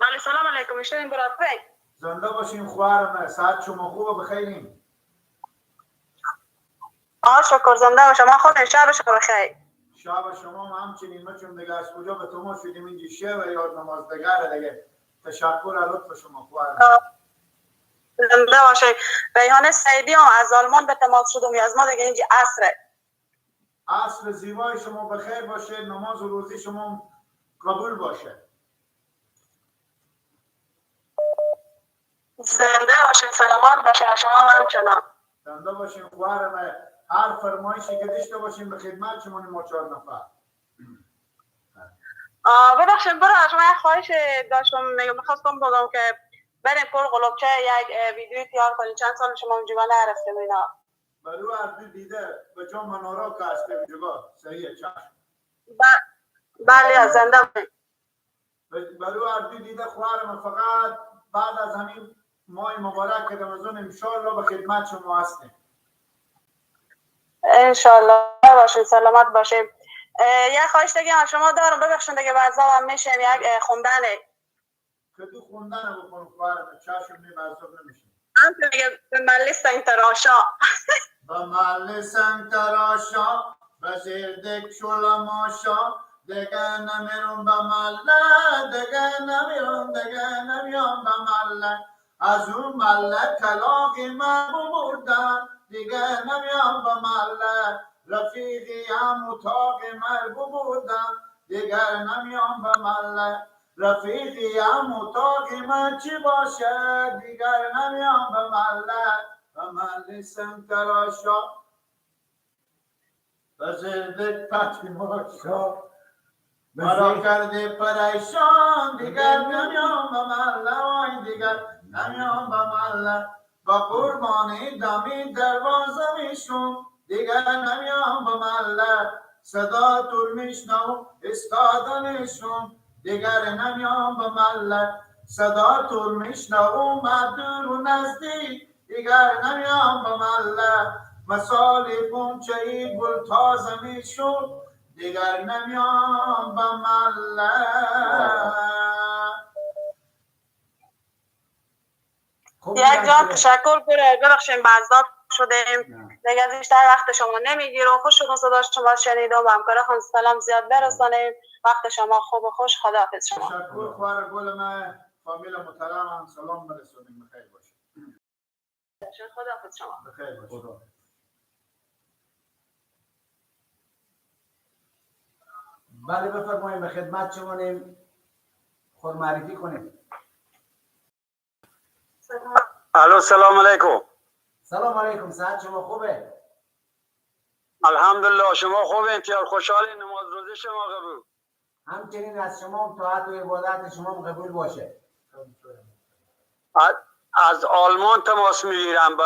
S4: بله سلام علیکم. میشنیم برادر؟
S1: زنده باشین خواهرم. ساعت شما خوبه؟ بخیرین.
S4: شکر زنده باشم. من خودم شب شما بخیر.
S1: شب شما هم همچنین. ما چون دیگه از کجا به تو شدیم اینجا شب یاد نماز دگره دیگه. تشکر از لطف شما خواهرم.
S4: زنده باشین. ریحانه سعیدی هم از آلمان به تماس شدم. از ما دیگه اینجا عصره.
S1: عصر زیبای شما بخیر باشه. نماز و روزی شما قبول باشه.
S4: زنده باشین، سلامت باشین. شما همچنان
S1: زنده باشین خواهرم. هر فرمایشی که داشته باشین به خدمت شما ما 4 نفر.
S4: ببخشید برای شما یک خواهش داشتم، میخواستم بگم که بریم کل قلوبچه یک ویدیو تیار کنیم. چند سال شما اونجا نرفتیم اینا.
S1: برو عربی دیده به جا منارا که هسته اونجا صحیحه چشم.
S4: بله از زنده
S1: برو عربی دیده خواهرم. فقط بعد از همین ماه مبارک رمضان انشالله به خدمت شما هستیم.
S4: انشالله باشین، سلامت باشین. یک خواهش دیگه هم شما دارم، ببخشید دیگه بعضا هم میشیم یک خوندنه
S1: که تو خوندنه بکن خواهرم. چشم می بعضا نمیشیم.
S4: هم دیگه به ملی سنگ تراشا
S1: به ملی سنگ تراشا به زیر دک شلماشا دیگه نمیرم به مله دیگه نمیرم دیگه نمیام به مله از اون مله کلاقی من بردن دیگه نمیام به مله رفیقی هم اتاق من بردن دیگه نمیام به مله رفیقی هم اتاق من چی باشه دیگر نمیام به مله به مله سنگ تراشا به زیر پتی ماشا مرا کرده پریشان دیگر نمیام به مله وای دیگر نمیام به مله با قربانی دمی دروازه میشم دیگر نمیام به مله صدا طول میشنم استاده میشم دیگر نمیام به مله صدا طول میشنم دور و نزدیک دیگر نمیام به مله مثال قنچه ای گل تازه میشم دیگر نمیام به مله.
S4: یک جان تشکر برای ببخشیم بعضا شدیم دیگه از بیشتر وقت شما نمیگیرم. خوش شدم صدا شما شنیدم و همکار خان سلام زیاد برسانیم. وقت شما خوب و خوش. خداحافظ شما.
S1: تشکر خواهر گل من. فامیل محترم هم سلام برسانیم. بخیر باشید.
S4: خداحافظ شما.
S1: بخیر باشید.
S3: بله بفرمایید به خدمت شما نیم. خود معرفی کنیم.
S9: الو سلام علیکم.
S3: سلام علیکم. ساعت شما خوبه؟
S9: الحمدلله شما خوبین؟ تیار خوشحالین؟ نماز روزه شما قبول.
S3: همچنین از شما هم طاعت و عبادت شما هم قبول باشه.
S13: از آلمان تماس میگیرم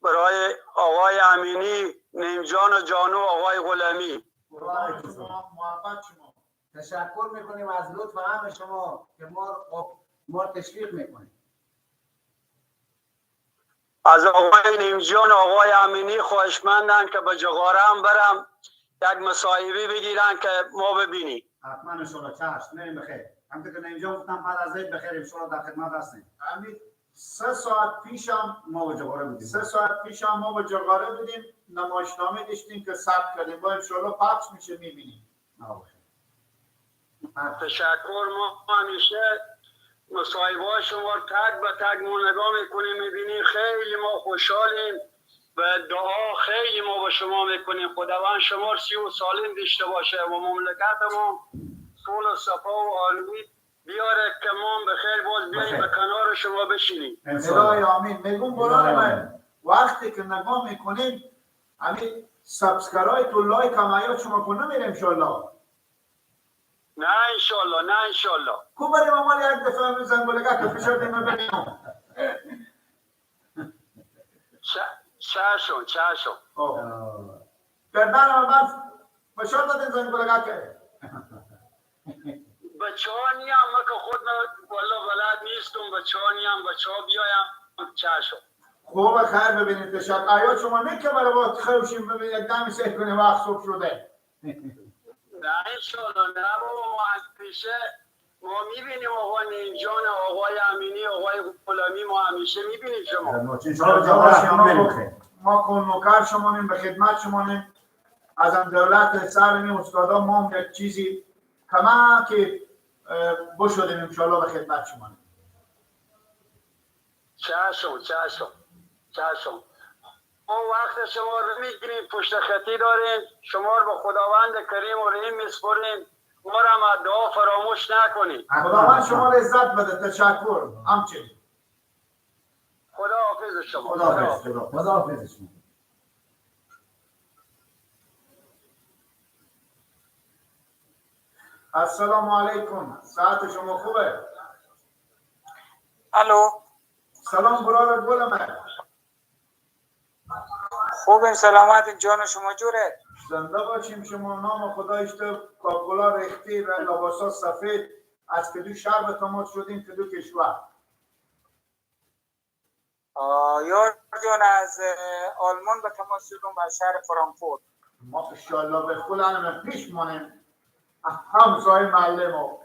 S13: برای آقای امینی، نیمجان و جانو، آقای غلامی.
S3: تشکر میکنیم از لطف هم شما که ما تشویق میکنیم.
S13: از آقای نیمجان و آقای امینی خواهشمندم که به جغاره هم برم یک مصاحبه بگیرن که ما ببینیم.
S5: حتما انشالله. چشم، نیم بخیر. همونطور که نیمجان گفتم بعد از عید بخیر انشالله در خدمت هستیم.
S1: امین 3 ساعت پیشم
S5: ما به جغاره بودیم.
S1: 3 ساعت پیشم ما به جغاره بودیم، نمایشنامه داشتیم که ثبت کردیم. با انشالله پخش میشه میبینیم.
S13: تشکر. ما همیشه مصاحبه شما تک به تک ما نگاه میکنیم میبینیم، خیلی ما خوشحالیم و دعا خیلی ما با شما میکنیم. خداوند شما سی و سالم داشته باشه و مملکت ما صلح و صفا و آرامی بیاره که ما به خیر باز بیاییم به کنار شما بشینیم.
S1: الهی آمین. میگم برای من وقتی که نگاه میکنیم همین subscribe و like هم یاد شما کنه میریم انشالله.
S13: نه انشالله، نه انشالله.
S1: کو بریم اول یک دفعه زنگولگه که فشار دیم ببینیم.
S13: چشم چشم.
S1: گردن من فشار دادین زنگولگه که
S13: بچه ها نیم، من که خود والا بلد نیستم، بچه ها نیم، بچه ها بیایم. چشم.
S1: خوب خیر ببینید. تشکر. آیا شما نه که برای وقت خوشیم ببینید یک دمی سیر کنیم وقت صبح شده.
S13: نه انشالله، نه بابا، ما از پیشه ما میبینیم آقای نیمجان، آقای امینی، آقای غلامی، ما همیشه میبینیم شما.
S1: ما کنوکر شما نیم، به خدمت شما نیم. از هم دولت سر نیم استادا ما هم یک چیزی کما که بشدیم انشالله به خدمت شما نیم.
S13: چشم چشم چشم. ما وقت شما رو میگیریم، پشت خطی داریم، شما رو به خداوند کریم و رحیم میسپریم. ما رو هم از دعا فراموش نکنید.
S1: خداوند شما لذت بده. تشکر. همچنین.
S13: خدا حافظ شما.
S5: خدا حافظ.
S3: خدا حافظ شما.
S1: السلام علیکم. ساعت شما خوبه؟
S12: الو.
S1: سلام برادر گل من.
S12: خوبیم، سلامت، جان شما جوره؟
S1: زنده باشیم شما. نام خدایش تو کاکولا ریختی و لباسا سفید. از کدو شهر به تماس شدیم، کدو کشور؟
S12: یار جان از آلمان به تماس شدیم، از شهر فرانکفورت.
S1: ما انشالله به خودم پیش مانیم همسایه معلم و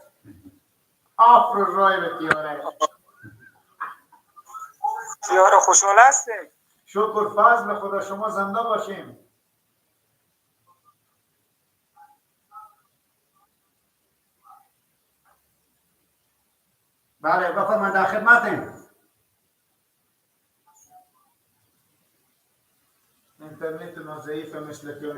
S1: آفر رای به تیاره.
S12: تیاره خوشحال هستیم.
S1: شکر فضل خدا، شما زنده باشیم.
S5: بله بفرمایید، در خدمتیم.
S1: اینترنت ما ضعیفه مثل که